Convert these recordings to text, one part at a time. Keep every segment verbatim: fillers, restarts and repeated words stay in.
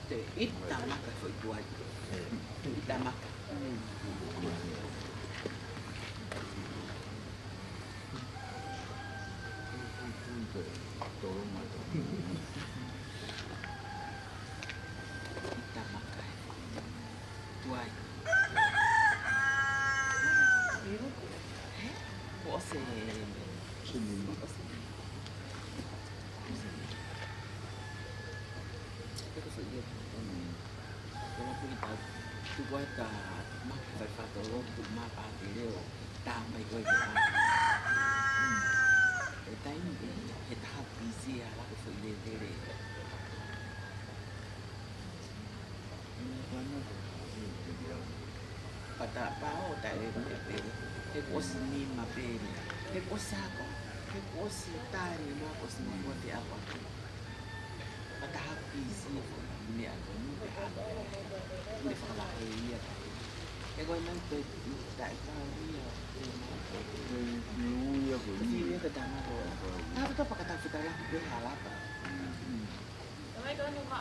Te ita maka foʻi tuai. Ita maka. Ita maka. Tuai. Kuo ʻosi. Kuo ʻosi. Kuo ʻosi. Kuo ʻosi. Kuo ʻosi. Tuku ai ka maka fai fakalotolahi, tuku maka ʻa e leo, tā mai ko e ke ʻā. E taimi ē, he taha pisi ʻa e lako foʻi lelele. Pata pao ta e me pele, he kuo ʻosi nima pele, he kuo ʻosi ako, he kuo ʻosi tali, ma kuo ʻosi mo kuo te ako. Pata ha pisi, meʻa ko nu pe ha, ne fakalahi ia. He ko e nau pe, ta e kau ia, e nau pe. Ia ko e ia ka tama ko. Nau pe ka pakata fika la pe halapa. Tamai ko nu ma.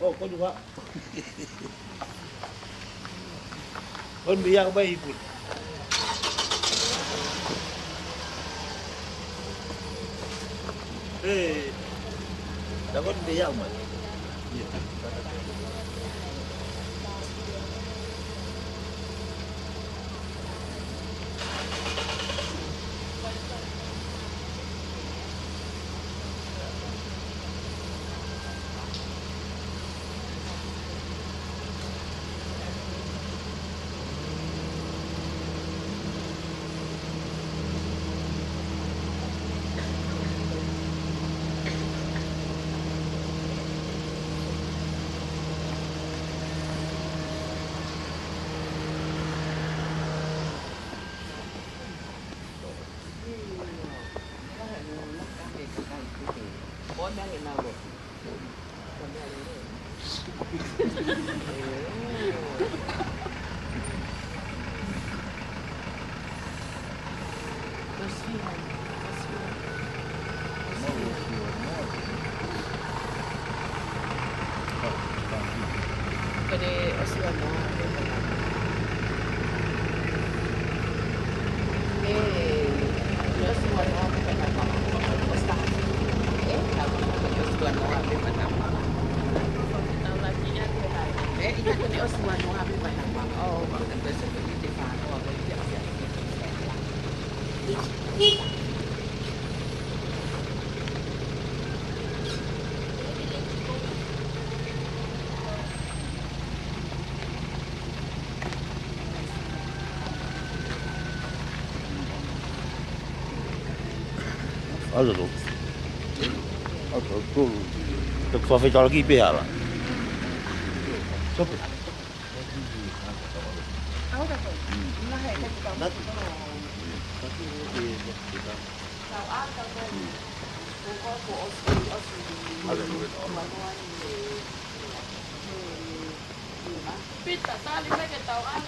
Oh, ko dua. Kon bia ko bai ipu. Eh, ta kon bia ko mai. Toto. Toto. Te fafai tala ki pē hala. Sope. Pita, tali mai ke tau ʻai.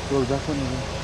Well, that's another.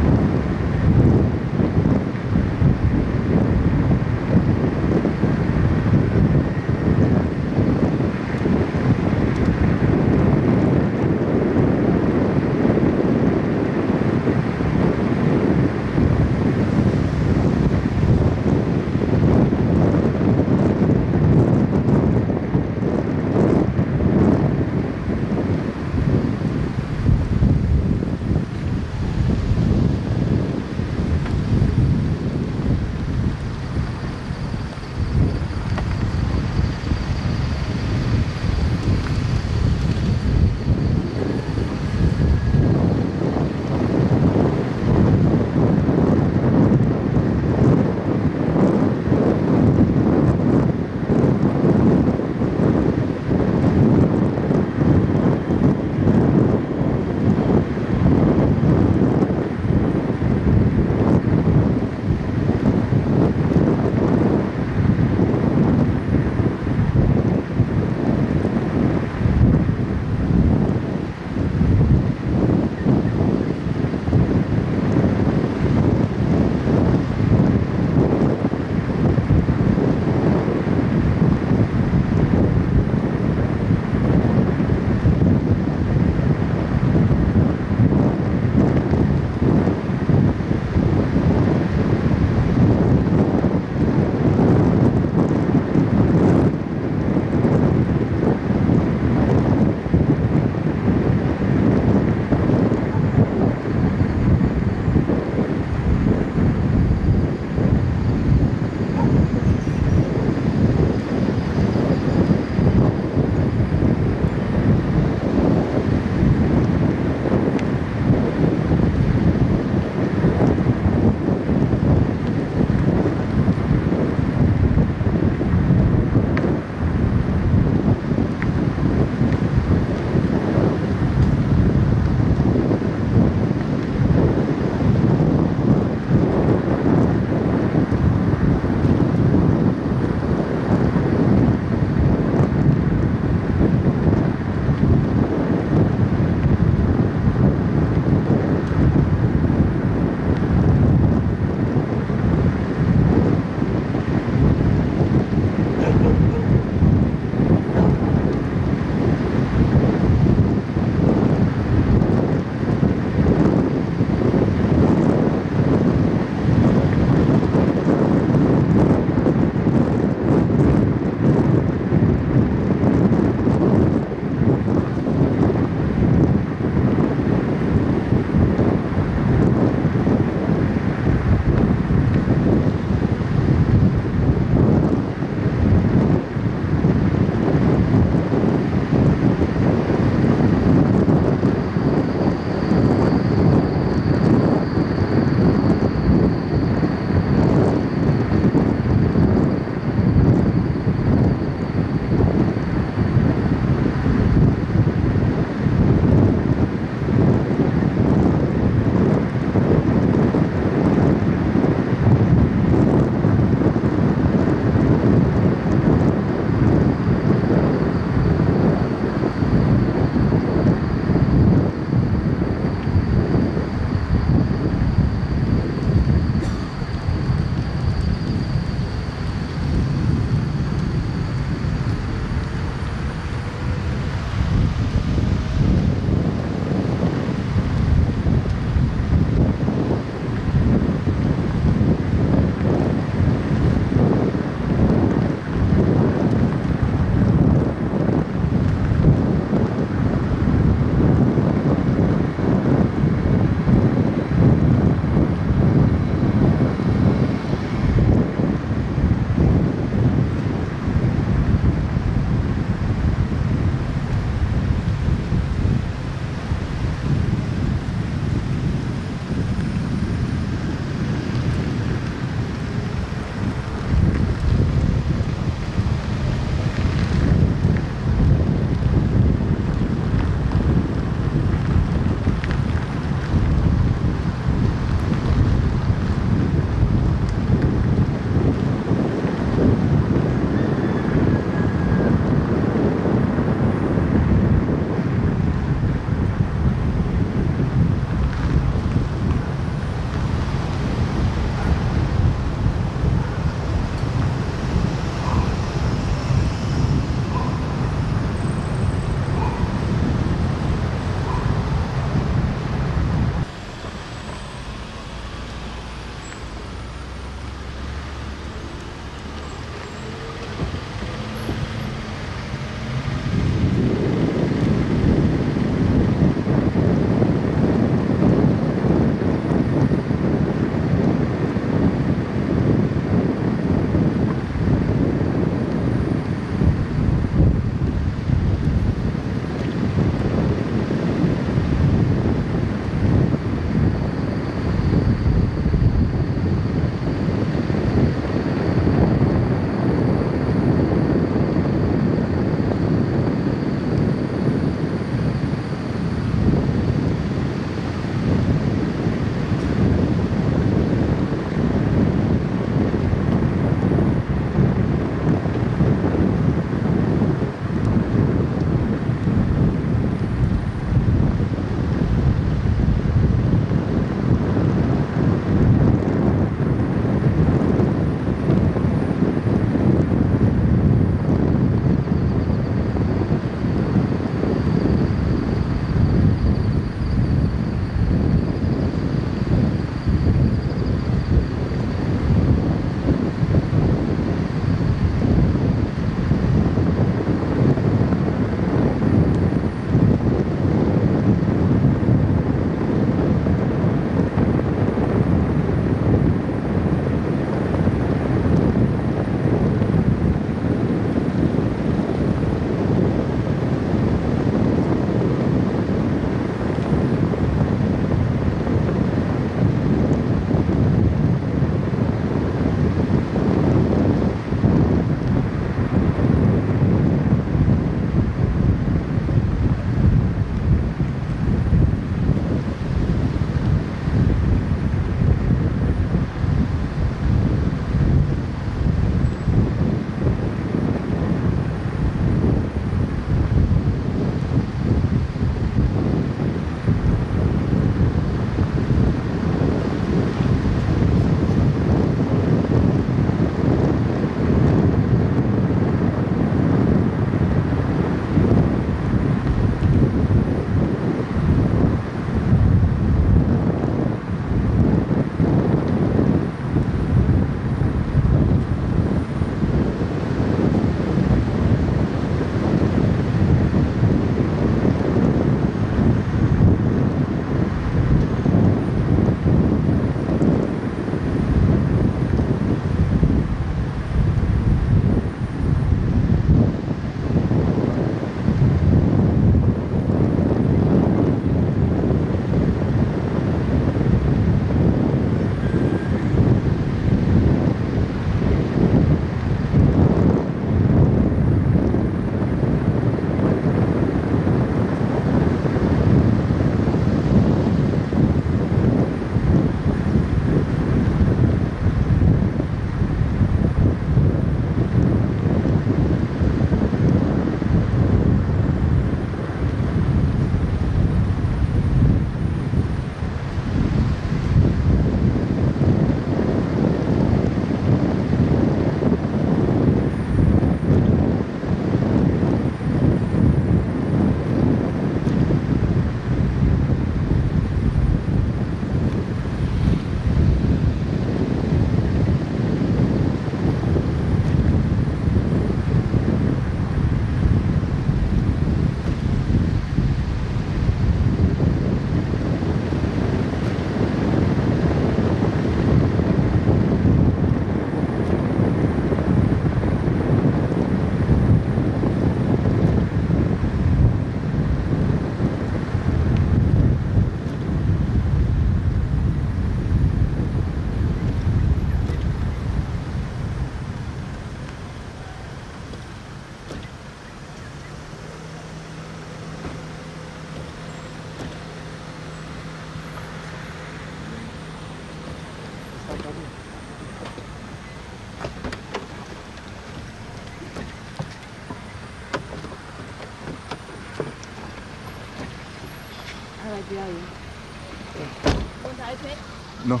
No.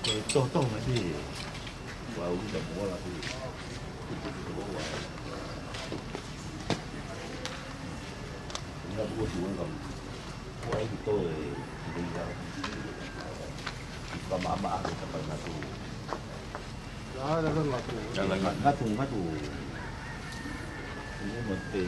Ko e tohitohi mai pē, ua uli ka mola pē. Kupu kupu ua. Nga buku tu nga. Ua i to e, i nga. Ka maʻamaʻa ke ka pai ngatu. Ngatu, ngatu. Ini mesti.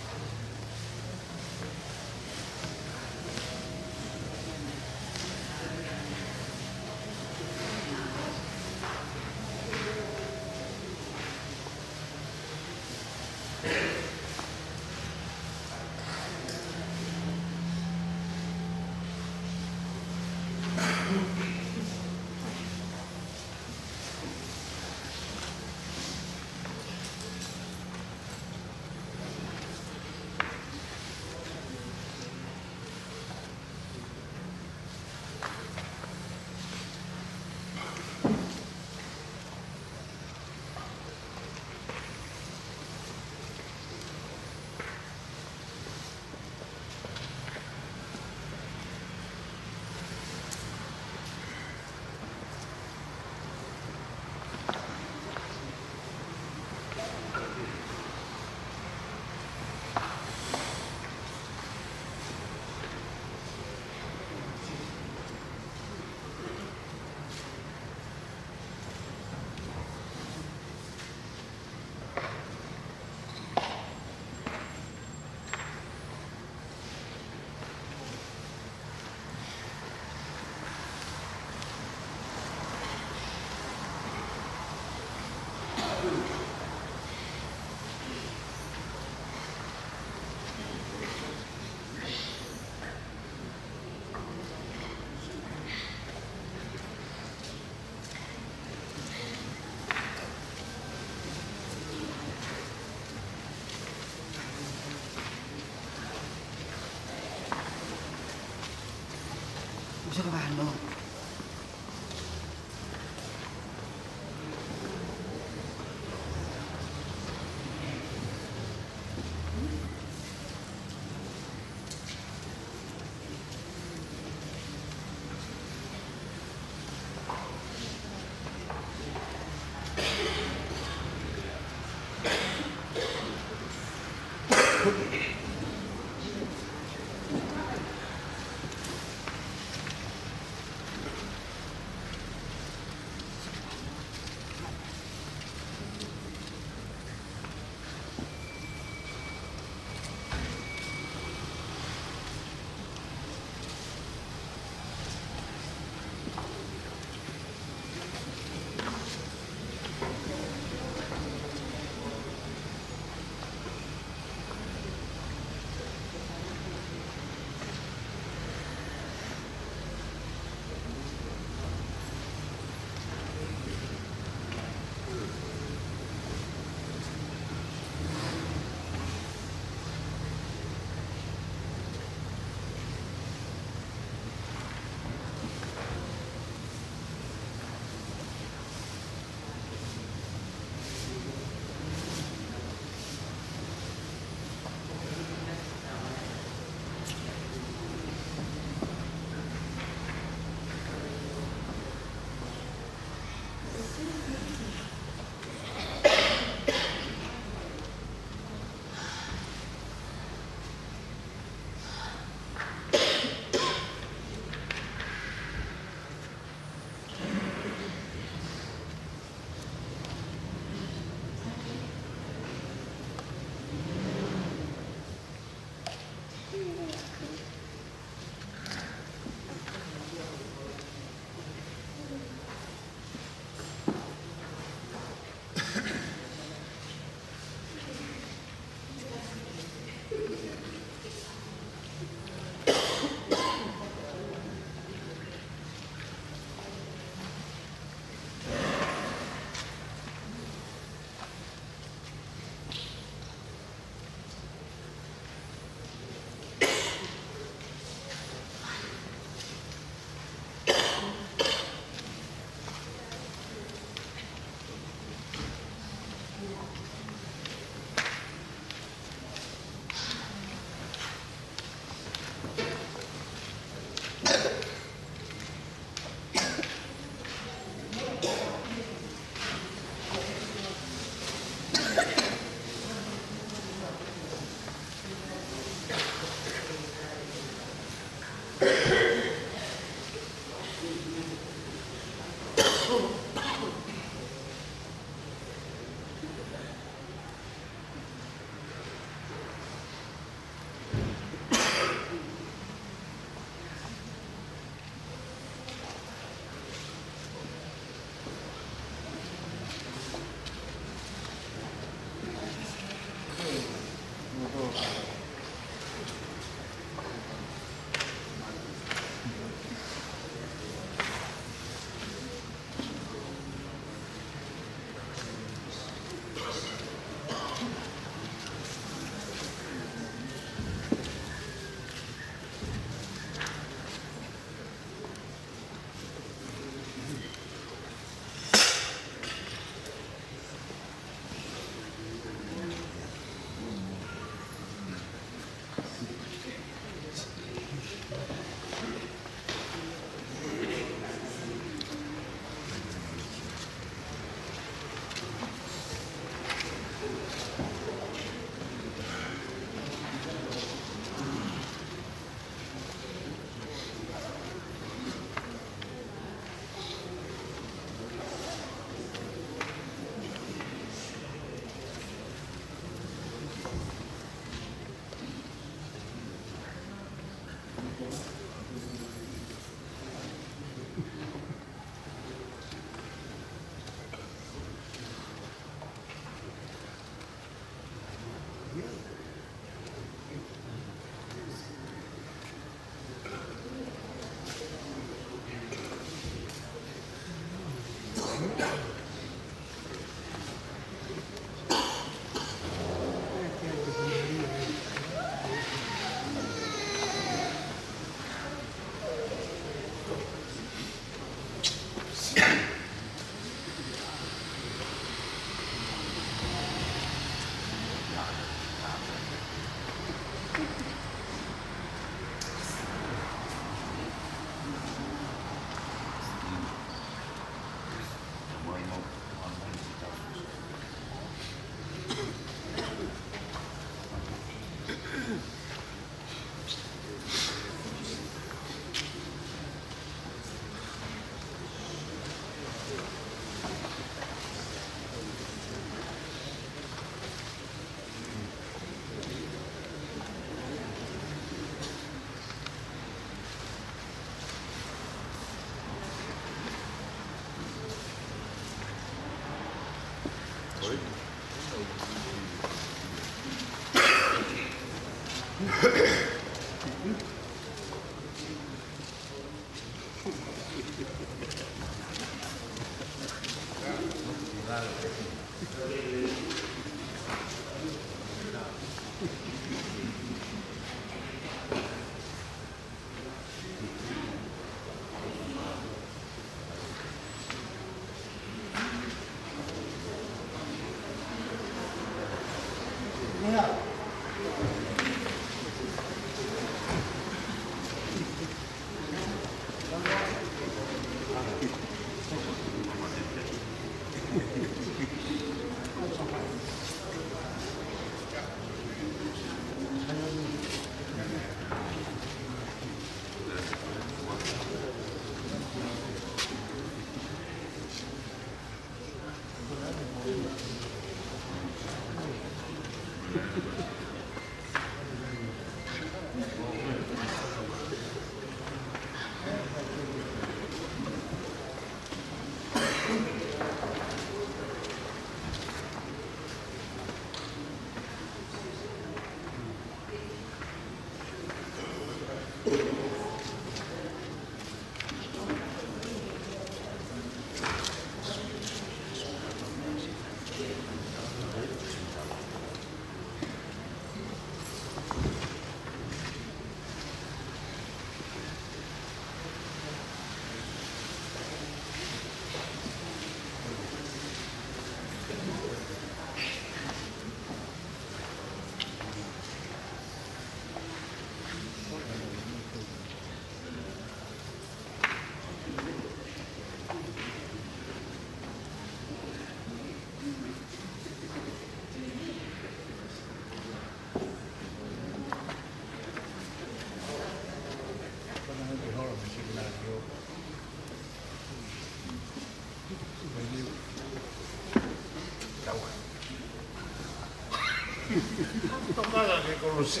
Tokanga ki he kolosi.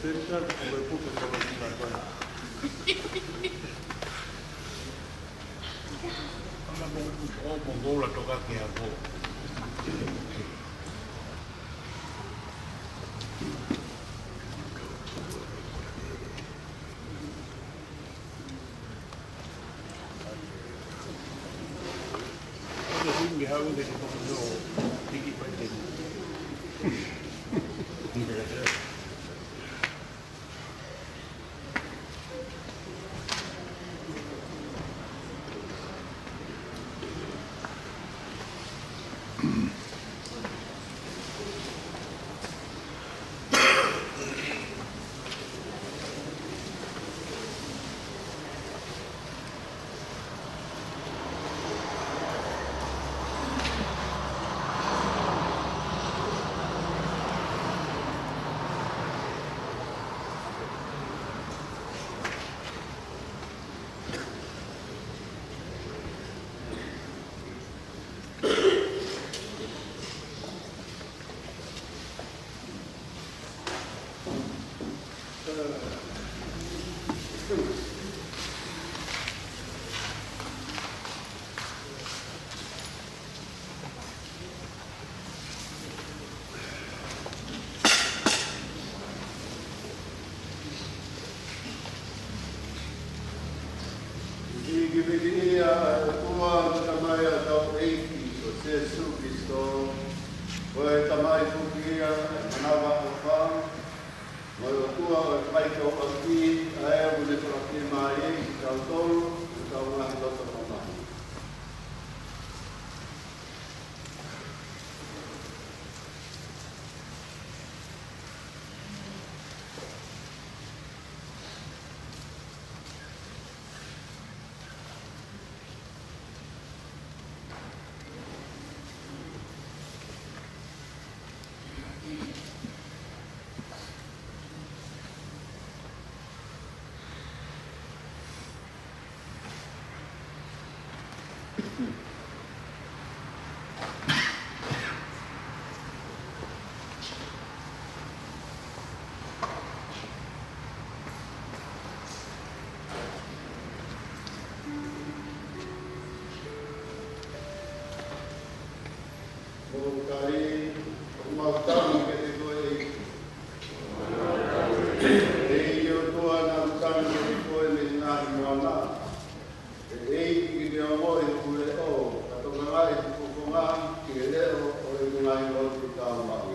Tēnā ko e puke kolosi na koe. Ana mo, mo, mo gola toka ke ako. Ki he ʻEiki, ʻa e ʻOtua mo e Tamai ʻa hotau ʻEiki ko Sīsū Kalaisi, ko e Tamai foki ia ʻo e manavaʻofa, mo e ʻOtua ʻo e faitōʻaki, ʻa ia ʻoku ne fakafeʻiloaki mai kiate kitautolu, ʻi hotau ngaahi loto mamahi. Mou tali, ʻoku mau tali kiate koe, ʻEiki. ʻEiki ʻOtua, naʻa mau tali kiate koe mei he ngaahi moana. ʻEiki, ke ke ongoʻi hoku leʻo, ka tokangaʻi hoku fofonga ki he leʻo ʻo e ngaahi lotu tau maʻu.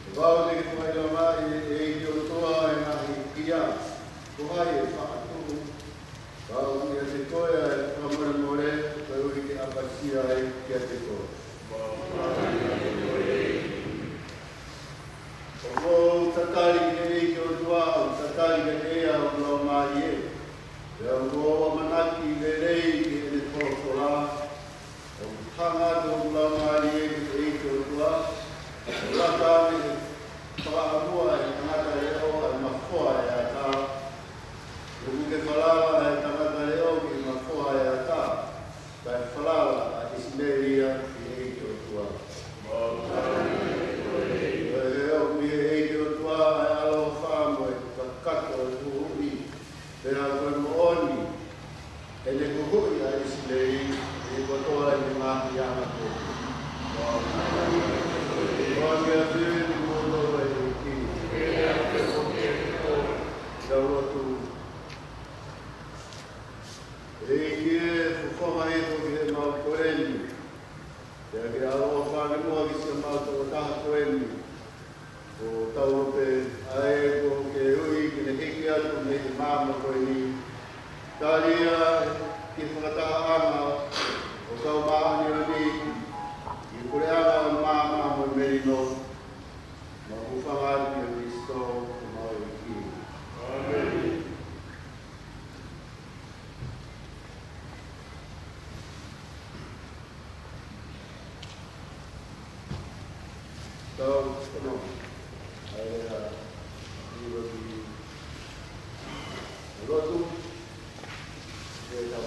Kapau te ke fakaʻilongaʻi, ʻEiki ʻOtua, ʻa e ngaahi hia, ko hai ʻe fakatuʻu? Ka ʻoku ʻiate koe ʻa e fakamolemole, koeʻuhi ke ʻapasia ai kiate koe. ʻOku ou tatali ki he ʻEiki ʻOtua, ʻoku tatali kiate ia hoku laumālie. Pea ʻoku ou ʻamanaki lelei ki heʻene folofola. ʻOku hanga atu hoku laumālie ki he ʻEiki ʻOtua, ʻo laka mei he fakaʻamua ʻa e tangata leʻo ʻa e mafoa ʻo e ata. ʻOku ke falala ʻa e tangata leʻo ki he mafoa ʻo e ata, kae falala ʻa ʻIsileli ia ki he ʻEiki ʻOtua. Koeʻuhi ʻoku ʻi he ʻEiki ʻOtua ʻa e ʻaloʻofa mo e kakato ʻo e huhuʻi, pea ko e moʻoni, ʻe ne huhuʻi ʻa ʻIsileli ʻi he kotoa ʻene ngaahi anga kovi. ʻOku ke afio ʻi he ʻEiki. Tau lotu. ʻEiki ē, fofonga hifo ki heʻemau ko eni. Pea ke ʻaloʻofa ange muʻa ki siʻomau tokotaha ko eni. Ko Taulope, ʻa ē kuo ke ui ke ne hiki atu mei he maama ko eni. Tali ia ki he fakatahaʻanga ʻo e Kau Māʻoniʻoni, ʻi he puleʻanga ʻo e maama mo e melino. Mau hūfanga atu ʻia Kalaisi ko homau ʻEiki. ʻĀmeni. Tau, come on. ʻAia, ʻi lotu. Lotu. Ke tau.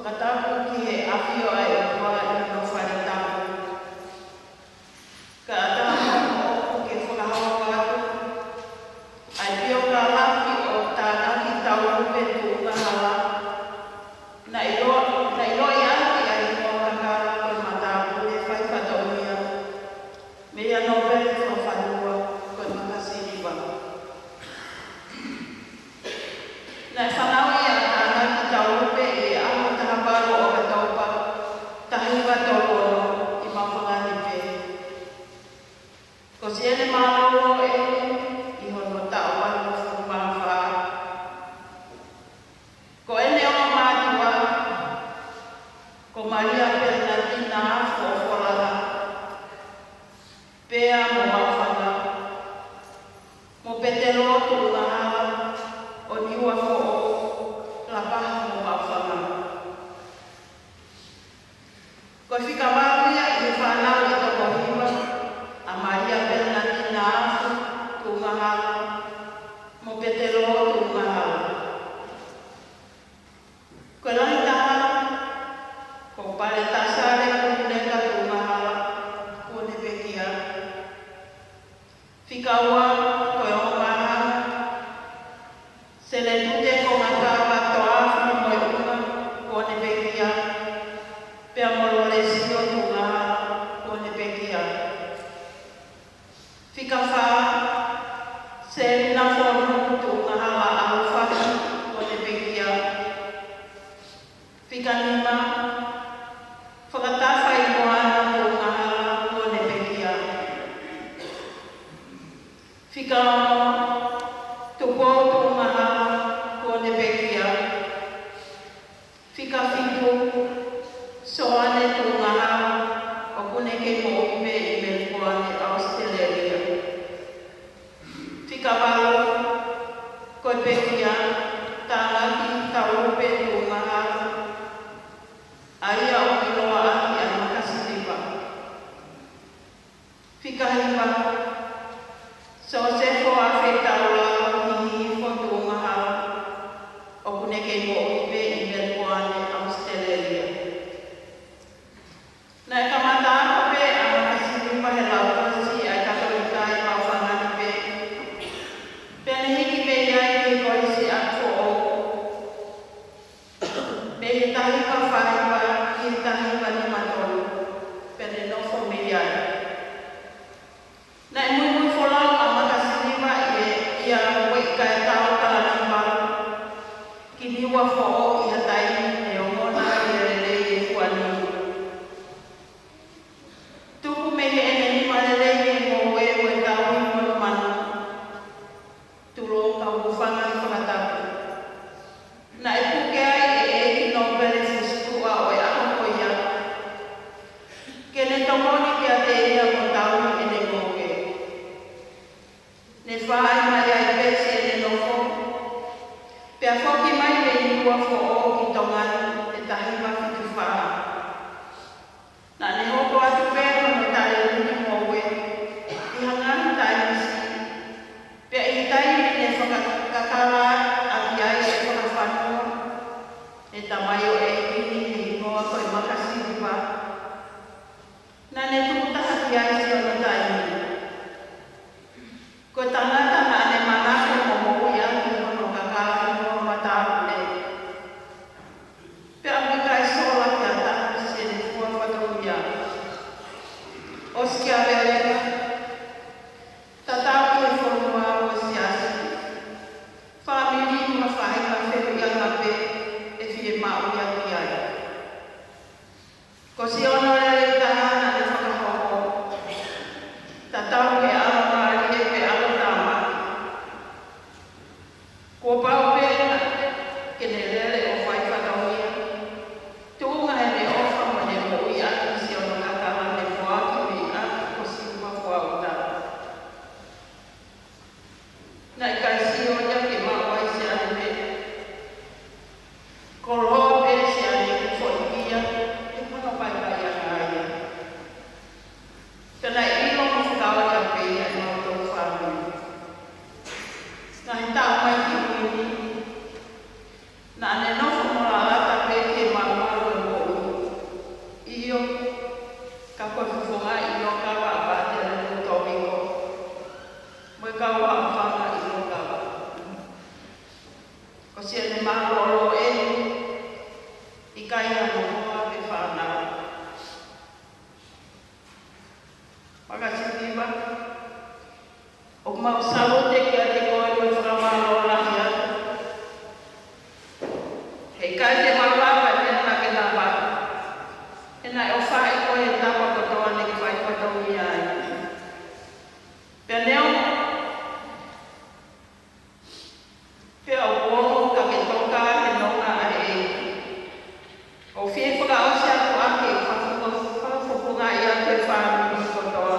Fakatapu ki he ʻafio ʻa e ʻOtua ʻi hono fale tapu. Kae ʻatā hono ʻofa ke fakahoko atu ʻa e piokalafi ʻo Tānaki Tauʻulupe Tuʻungahala. Naʻe ʻilo, naʻe ʻiloʻi ʻaki ʻa e hingoa kakala ko e matāpule fai fatongia. Mei he nōpele fakafanua ko e Makasiliva. Naʻe fanauʻi ʻa Tānaki Tauʻulupe ʻi he ʻaho taha valu ʻo ʻOkatopa, taha hiva tolu ono, ʻi Maʻufangani pē. Ko siʻene mālōlō ʻeni ʻi hono taʻu valungofulu mā fā. Ko ʻene ongo mātuʻa, ko Malia Pelinatina Foʻofolaha, pea mo Maʻufanga, mo Petelo Tuʻungahala ʻo Niuafoʻou, Lapaha mo Maʻufanga. Ko e fika valu ia ʻi he fānau ʻe toko hiva, ʻa Malia Pelinatina Afu Tuʻungahala, mo Petelo Tuʻungahala. Ko e lahi taha, ko Pale Tasale Kuineka Tuʻungahala, kuo ne pekia. Fika ua, ko e ongo māhanga, Seletute Kongakava Toafi Moeʻunga, kuo ne pekia, pea mo Lolesio Tuʻungahala, kuo ne pekia. Fika fā, Selina Fonu Tuʻungahala ʻAlofaki, kuo ne pekia. Fika nima, Fakatafa ʻi Moana Tuʻungahala, kuo ne pekia. Fika ono, Tupou Tuʻungahala, kuo ne pekia. Fika fitu, Soane Tuʻungahala, ʻoku ne kei moʻui pē ʻi Melipoane, ʻAositelēlia. Fika valu, ko e pekia, Tānaki Tauʻulupe Tuʻungahala, ʻa ia ʻoku ʻiloa ʻaki ʻa e Makasiliva. Fika hiva, Sosefo Afeitaulalo Hihifo Tuʻungahala, ʻoku ne kei moʻui pē ʻi Melipoane, ʻAositelēlia. Naʻe kamata ako pē ʻa Makasiliva he Lautohi Siʻi ʻa e Katolika ʻi Maʻufangani pē, pea ne hiki mei ai ki he Kolisi ʻApifoʻou mei he taha hiva fā hiva ki he taha hiva nima tolu, pea ne nofo mei ai. Naʻe muimui folau ʻa Makasiliva ʻi he, ʻi he uike kae tau kalanivalu ki Niuafoʻou ʻi ha taimi ne ongona ʻi he lelei e fua niu. Tupu mei heʻene nima lelei e ngoue mo e tauhi monumanu, tulou ka hūfanga he fakatapu. Naʻe puke ai ʻe he ʻEiki Nōpele Fusituʻa ʻo e ʻaho ko ia ke ne tokoni kiate ia mo tauhi ʻene ngoue. Ne fai mai ai pē siʻene nofo, pea foki mai mei Niuafoʻou ki Tonga ni he taha hiva fitu fā. Naʻa ne hoko atu pē hono talēniti ngoue ʻi ha ngaahi taimi siʻi, pea ʻi he taimi ne fakakakala ʻaki ai e fakafanua ʻe he tamaioʻeiki ni he hingoa ko e Makasiliva, naʻa ne tuku taha ki ai siʻono taimi. Ko e tangata naʻa ne manako mo moʻui ʻaki hono kakala hingoa matāpule. Pea ʻoku ʻikai sola ke ʻatā ki siʻene fua fatongia. ʻOsi kia Velena, tatau ki he fonua mo e siasi, fāmili mo e faʻahinga fehuʻiʻanga pē ʻe fiemaʻu ia ki ai. Ko siʻono lelei taha naʻa ne fakahoko, tatau ki he ʻalomālie pe ʻalotāmaki. Kuo pau pē ke ne lele ʻo fai fatongia, tuʻunga heʻene ʻofa mo ʻene moʻui ʻaki siʻono kakala ne foaki mei ʻapi ko Siupa Foauta. Naʻe ʻikai sio ia ke maʻu ai siʻane pē. Ko Loa pē siʻane ʻoku foʻi kia ʻi hono paipaiʻanga. Ko siʻene mālōlō ʻeni, ʻikai hano hoa pe fānau. Makasiliva, ʻoku mau salute kiate koe mo e fakamālō lahi atu. He ʻikai te mau lava ʻi he meʻa naʻa ke lava. He naʻe ʻofaʻi koe he tapa kotoa naʻa ke fai kotoa ai. Pea neongo pea ʻoku ongo ka ke toka he nonga ʻa e ʻEiki. ʻOku fie fakaʻosi atu ʻa e fakafofonga ʻi he fāmili kotoa.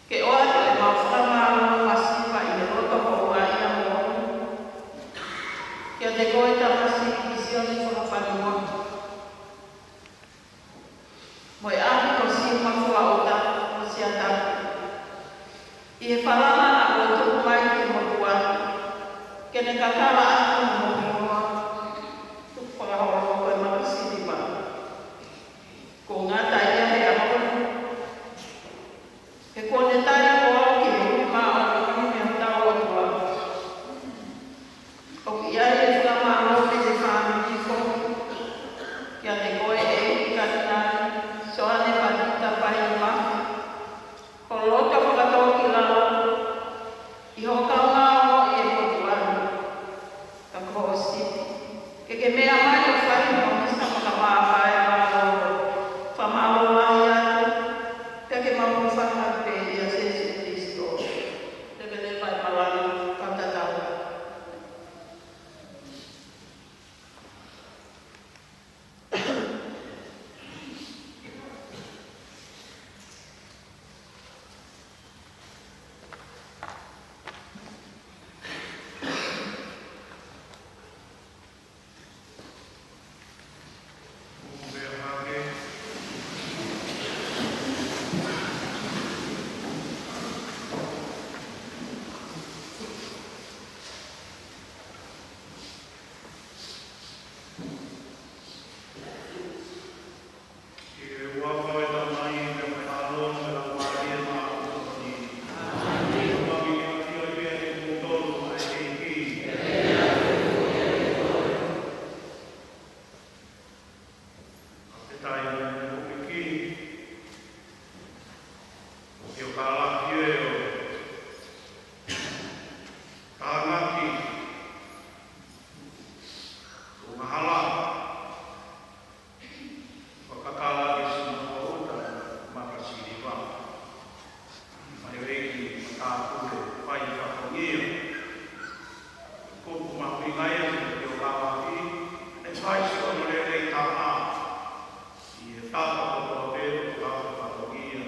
Ke ʻoatu ʻemau fakamālō masiva ʻi he loto houa ia moʻoni kiate koe Tamasiʻi Kisioni Fakafanua. Mo e ʻapi ko Siuma Fuaʻuta, ko Siata. ʻI he falala naʻa mo tuku mai ki he motuʻa, ke ne kakala ʻaki mo moa, tuku fakaholo ko e makasiliva. Ko ngata ia he ʻaho ni. He kuo ne tali ko au ki he ʻuhi māʻoniʻoni mei hotau ʻOtua. ʻOku ʻi ai e fakamālō ki he fāmili foki, kiate koe ʻEiki Katinali Soane Patita Paini Mafi, ho loto fakatōkilalo, ʻi hoʻo kaungā ongoʻi e motuʻa ni. Ka ko hoʻo sipi, ke ke meʻa mai ʻo fai hoʻo misa fakamāvae mālōlō, fakamālō lahi atu, pea ke mau fakamālō pē ʻia Sīsū Kalaisi. Leveleva e malanga, kau tatau. Tānaki, ʻo mahala, fakakala ke Siuma Fuaʻuta, makasiliva. Mai ʻEiki, matāpule, fai fatongia. Kupu mahuʻinga ia ki he ʻOtua ʻi he fai siʻono lelei taha. ʻI he tapa kotoa pē ʻoku fai fatongia.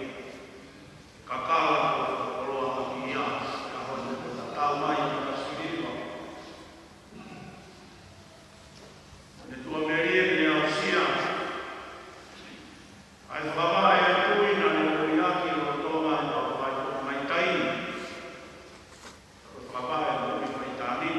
Kakala ko e fakakoloa ʻaki ia, ka honi ko tatau mai makasiliva. Ko e tuʻa melie ne aʻusia. ʻA e fakavaʻe ʻo e tui naʻa ne ui ʻaki lolotonga ʻene vaivai mai taimi. Ko e fakavaʻe ʻo e tui mai taimi.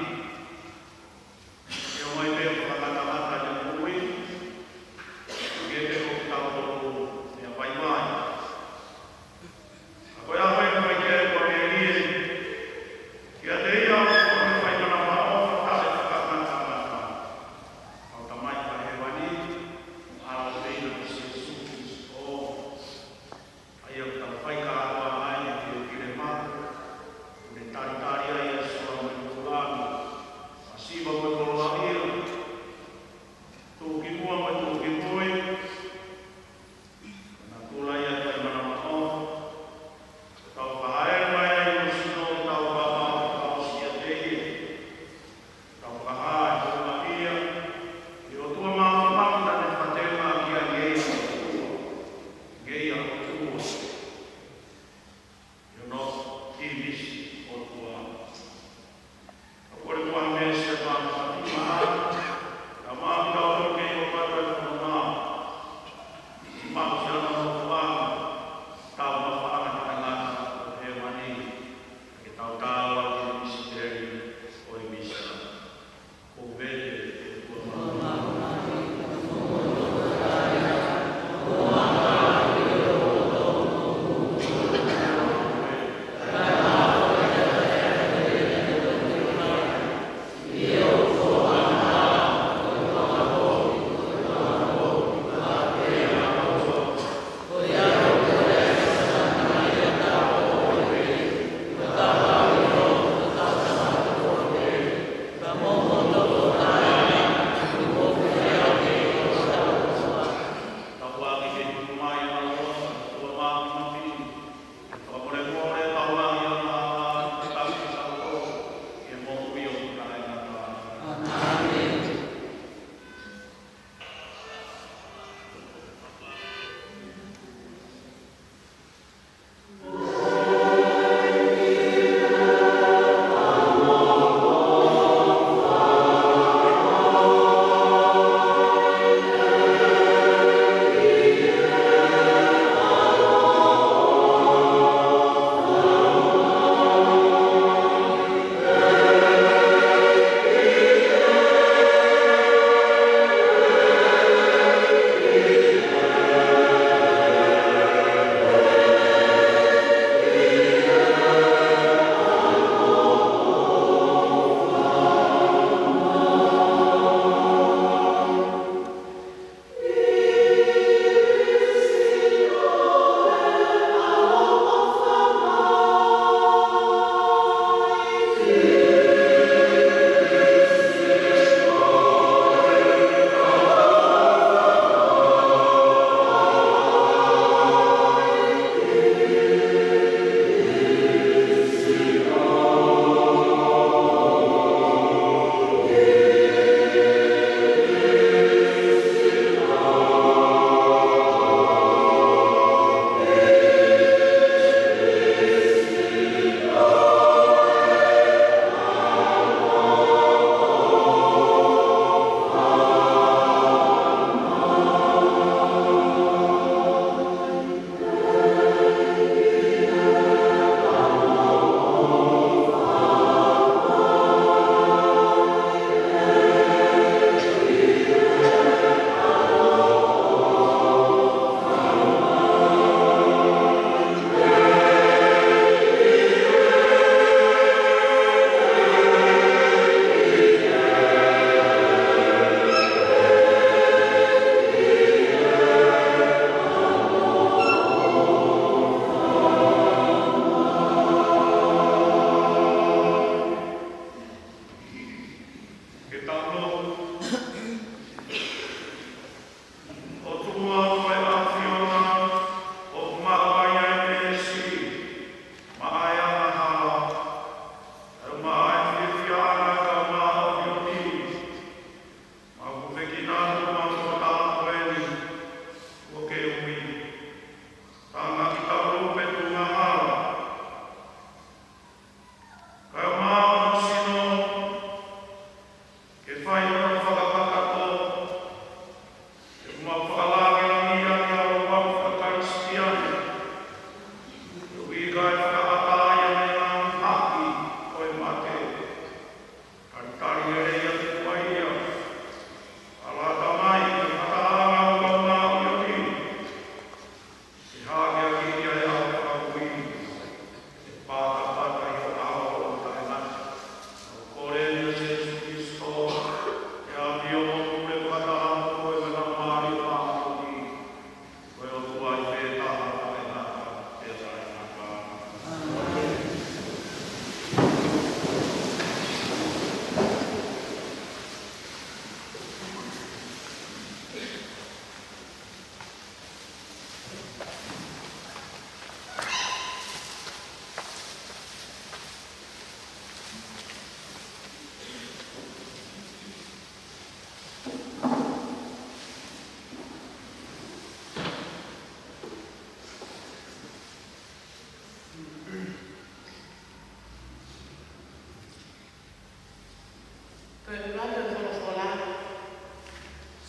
Ko e ʻuluaki folofola,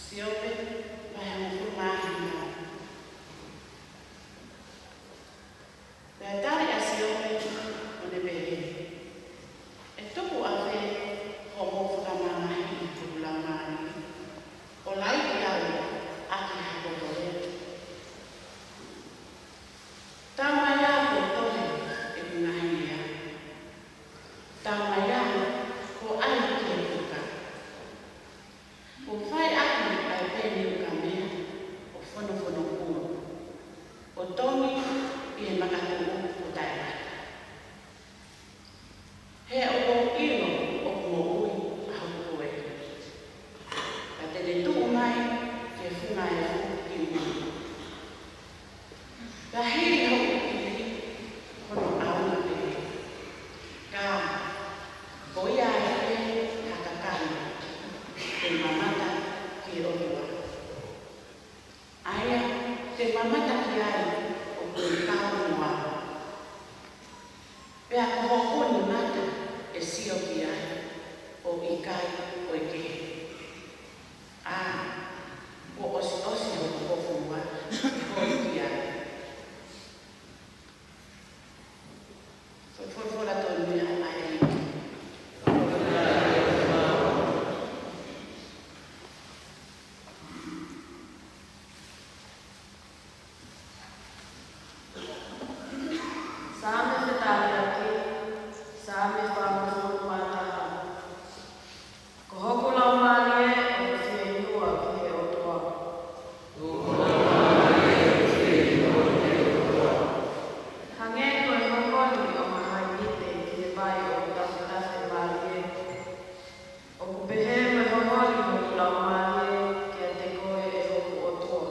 Siope, vahe hongofulu mā hiva. Pea tali ʻa Siope, ʻo ne pehē, ʻE tuku ʻafē hoʻomou fakamamahiʻi hoku laumālie, ʻo laiki au ʻaki ha poto lea? Taumaiā kuo tohi ʻeku ngaahi lea. Taumaiā kuo ʻai ki he puka. Kuo fai ʻaki ʻa e peni ukamea ʻo fonofonokua, ʻo tongi ʻi he makatuʻu ʻo taʻengata. He ʻoku ou ʻilo ʻoku moʻui ʻa hoku toe, ka te ne tuʻu mai ki he funga efu ki mui. Ka hili hoku ʻili hono ʻauna pē, ka ko ia ai pē ha kakano te u mamata ki he ʻOtua, ʻa ia te u mamata ki ai ʻoku ou kau mo au. Pea ko hoku nima ʻe sio ki ai, ʻo ʻikai ko e kehe. ʻA, kuo ʻosiʻosi hoku pōfunga ʻe holi ki ai. Folofola tonu ia ʻa e ʻEiki. Saame fetaliaki, Saame fāngofulu mā taha. Ko hoku laumālie ʻoku fieinua ki he ʻOtua. Hangē ko e hokoli ʻo ha hainite ki he vai ʻoku tafetafe mālie, ʻoku pehē mo e hokoli hoku laumālie kiate koe, ʻe hoku ʻOtua.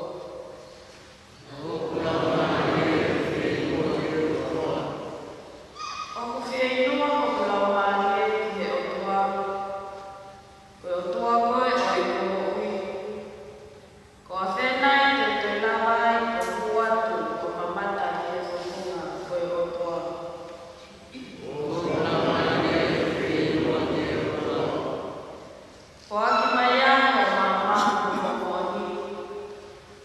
ʻOku fieinua hoku laumālie ki he ʻOtua, ko e ʻOtua koe ʻo ʻeku moʻui. Ko ʻafē nai te u toe lava ai ʻo hū atu ʻo mamata ki he fofonga ʻo e ʻOtua? Foaki mai ā hoʻo maama mo hoʻo moʻoni,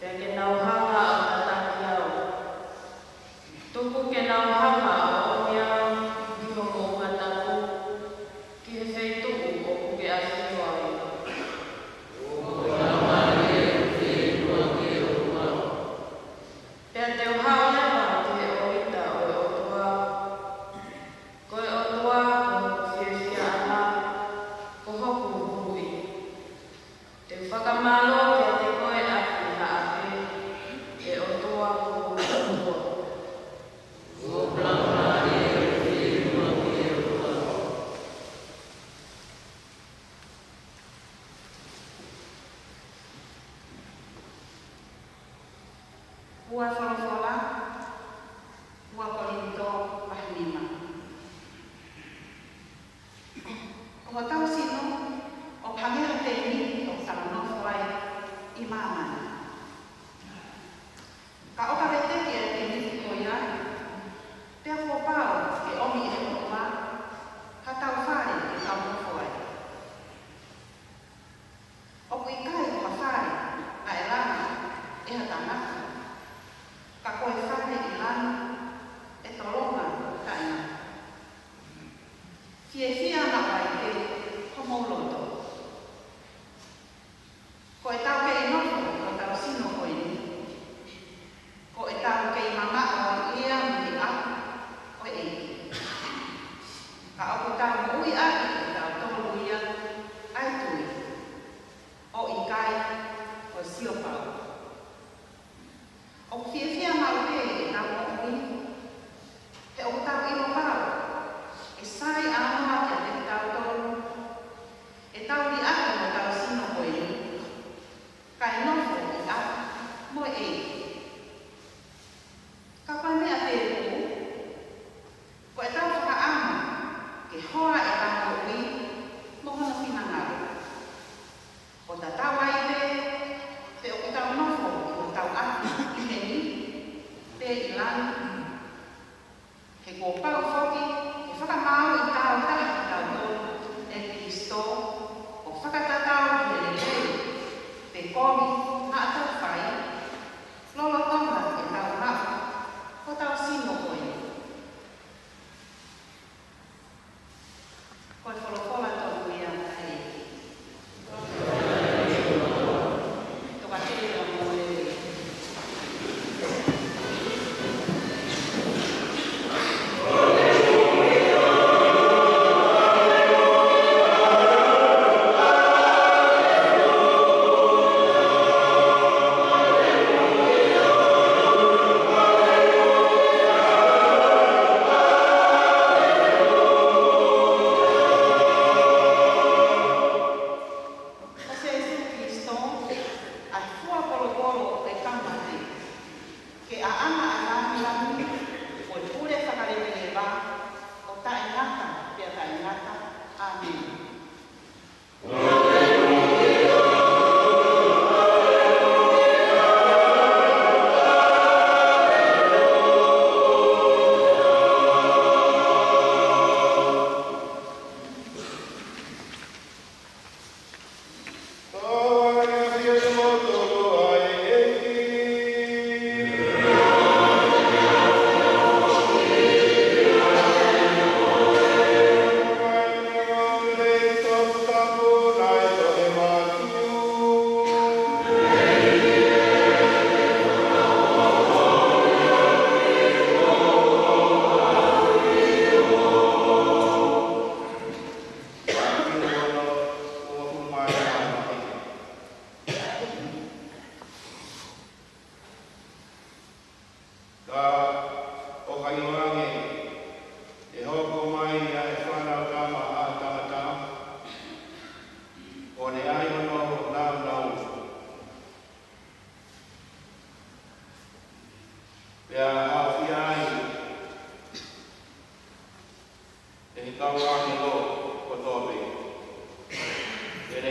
pea ke nau hanga ʻo tataki au. Tuku ke nau hanga ʻo ʻomi au ki ho moʻunga tapu, ki he feituʻu ʻoku ke ʻafio ai. Pea te u haʻu leva ki he ʻōlita ʻo e ʻOtua. Ko e ʻOtua ko hoku fiefiaʻanga, ko hoku huhuʻi. Te u fakamālō kiate koe ʻaki haʻape, ʻe ʻOtua ko hoku ʻOtua. Ua folofola, ua Kolinitō vahe nima. Ko hotau sino ʻoku hangē ha tēniti ʻoku tau nofo ai ʻi māmani. Ka ʻoka veteki e tēniti ko ia, pea kuo pau ke ʻomi ʻe he ʻOtua hatau fale ke tau nofo ai. ʻOku ʻikai ko ha fale naʻe langa ʻe ha tangata,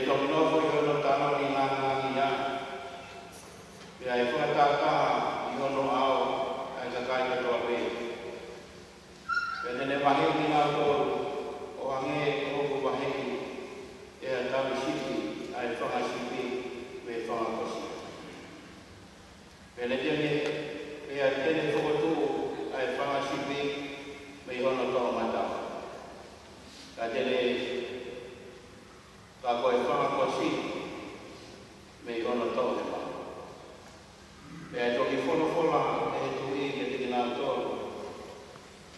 Toki nofo ʻi hono taloni ngangangina, pea ʻe fakatātā ʻi hono ʻao ʻa e kakai kotoa pē. Pea te ne vaheʻi kinautolu ʻo hangē ko ʻoku vaheʻi ʻe ha tauhi sipi ʻa e fanga sipi mei he fanga kosi. Pea ne te ne, pea te ne fokotuʻu ʻa e fanga sipi mei hono toʻomataʻu, ka te ne, ka ko e fanga kosi mei hono toʻohema. Pea ʻe toki folofola ʻe he tuʻi kiate kinautolu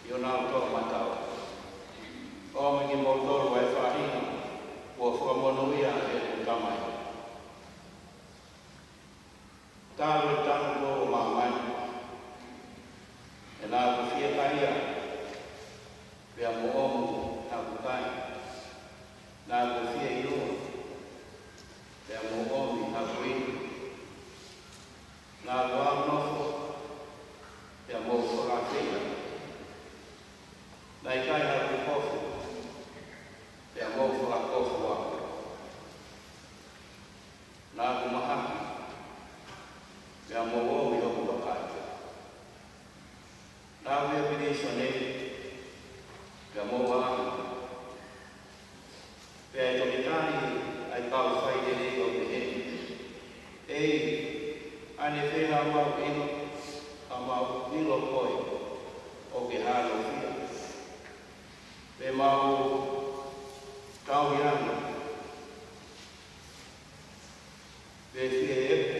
ʻi honau toʻomataʻu: ʻOmi kimoutolu ʻa e faʻahinga kuo fakamonūʻia ʻe heʻeku Tamai, talu e tanupou ʻo māmani. He naʻa ku fiekaia, pea mou ʻomi haʻaku kai. Naʻa ku fieʻilua, pea mou ʻomi haʻaku inu. Naʻa ku ʻaunofo, pea mou fakaafeʻi au. Naʻe ʻikai haʻaku kofu, pea mou fakakofu au. Naʻa ku mahaki, pea mou ʻomi hoku vakai. Naʻa ku ʻi he pilīsone, pea mou ʻaʻahi. Pea ʻe toki tali ʻa e kau failelei ʻo pehē: ʻEiki, ʻa ʻene fē haʻamau ʻilo, haʻamau ʻilo koe ʻo ke hālofia, pe mau tauhi ange, pe fie epo,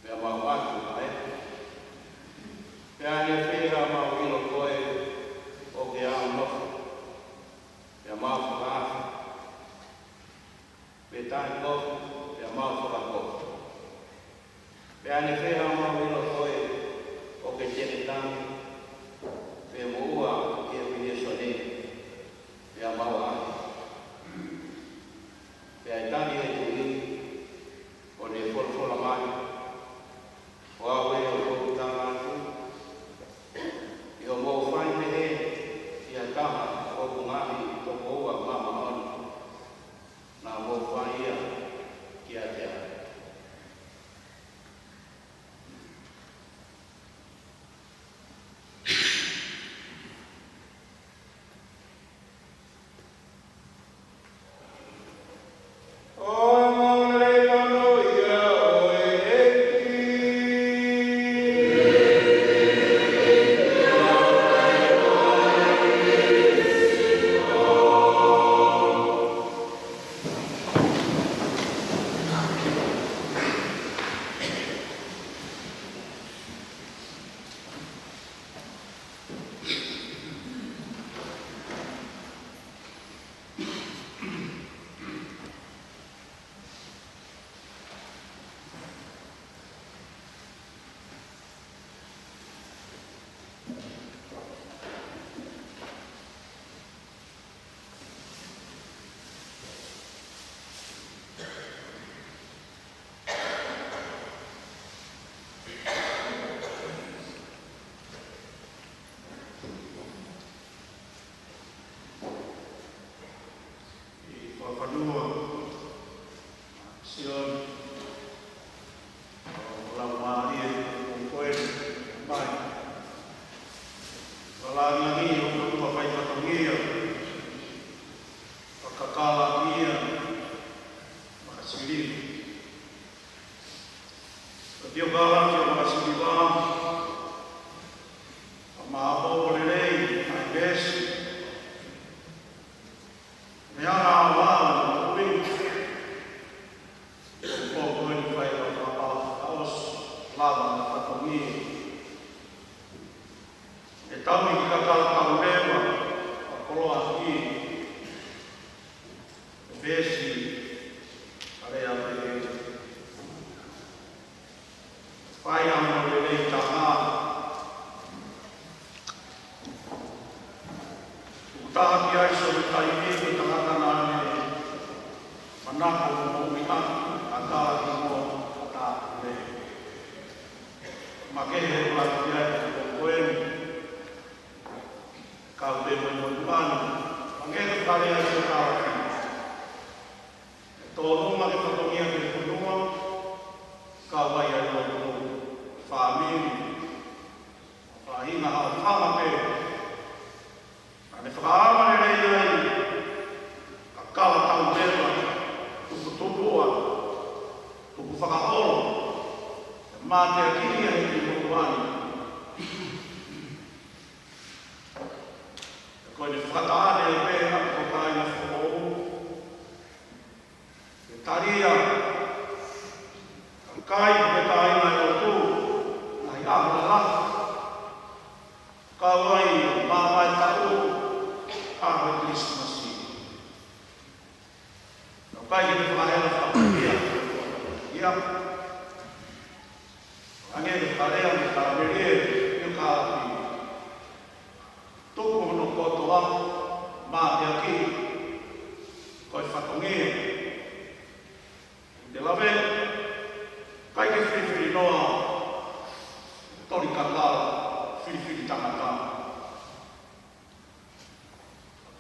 pea mau ʻatu ʻa e epo? Pea ʻa ʻene fē haʻamau ʻilo koe ʻo ke ʻaunofo, pea mau fakaafe, pe taʻekofu, pea mau fakakofu? Pea ʻa ʻene fē haʻamau ʻilo koe ʻo ke teke tangi, pe moʻua ʻi he pilīsone, pea mau ʻaʻahi? Pea ʻe tali ʻe he tuʻi, ʻo ne folofola mai: Ko au ē ʻoku ou tala atu, ʻi hoʻomou fai pehē ki ha taha ʻo hoku ngaahi tokoua māʻoniʻoni, naʻa mou fai ia kiate au. ʻI he fakafanua, Sione, ʻo Laumālie, ʻo koe mai. Fakalāngilangiʻi hoʻo ʻOtua faifatongia, fakakalakia, fakasiliva. Ko e tiokalati ʻo e fakasiliva, ʻa e māʻopoʻopo lelei ʻa e veesi. Meʻa ʻa e lau ʻo e ʻuhinga ʻo e pō ko eni, fai ʻa e fakapapau fakaʻosi, lava ʻa e fatongia. ʻE tau ʻi he kakatau leva ʻa e koloa ki he veesi ʻa e lea pehē: Fai ʻa hono lelei taha. Tuku taha ki ai siʻono taimi, ko e tangata naʻa ne manako mo moʻui ʻaki ʻa e talakimuʻa ʻa e Tāpuni. Makehe ʻa e ʻapiako ko eni, kau pē mo e motuʻa ni, hangē ko e kalanga ʻa e Siasi Kātolika: mateakiʻi ia ʻe he kiʻi motuʻa ni. Ko ʻene fakataʻane pē ʻa e kāinga foʻou, ke tali ʻe he kakai mo e kāinga ʻo e lotu, ngaahi ʻaho lalahi, kau ai ʻa e mamae taʻu, ʻaho Kilisimasi. Naʻe ʻikai ke ne fakahela fakapulia ia. Hangē ko e fakalea ʻa e Kāveli ʻi he kalapi. Tuku hono kotoa, mateakiʻi, ko e fatongia. Te lave, ʻikai ke filifili noa, toli kakala, filifili tangata.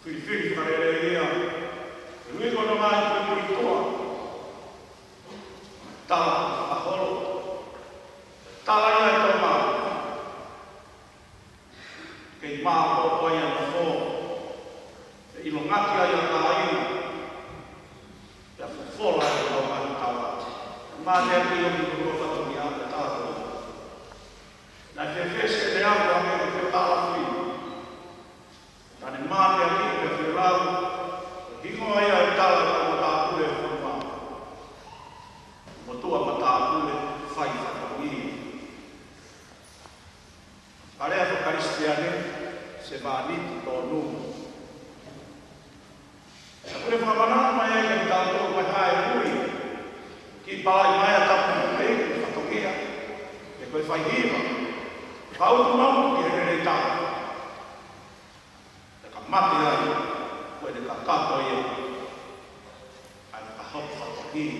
Filifili fakalelei ia, ʻe ui ko hono ngaahi puipuituʻa. Tala fakaholo, tala ia ʻe Tonga. Kei māʻopoʻopo ai ʻa e nofo, ʻe ʻilongaki ai ʻa e kāinga, pea fofola ai ʻa e kau ngaahi tala. Mateakiʻi ʻo ki ko fatongia ʻa e tala ko ia. Naʻe fēfē siʻene ako ʻa e meʻa ko e tala fili. Ka ne mateakiʻi pea fie lau, hingoa ia ʻo e tala ʻo e matāpule ʻo e fonua. Motuʻa matāpule fai fatongia. Fakalea faka-Kalisitiane, sevāniti tonu. Pea ʻoku ne fakamanatu mai ai kiate kitautolu ko e hā e ui. Kiʻi palai mai ʻa e tapu mo e fatongia. He ko e fai hiva. Fau mau ki he lelei taha. Pea ka mate ai, ko ʻene kakato ia ʻa e fakahoko fatongia.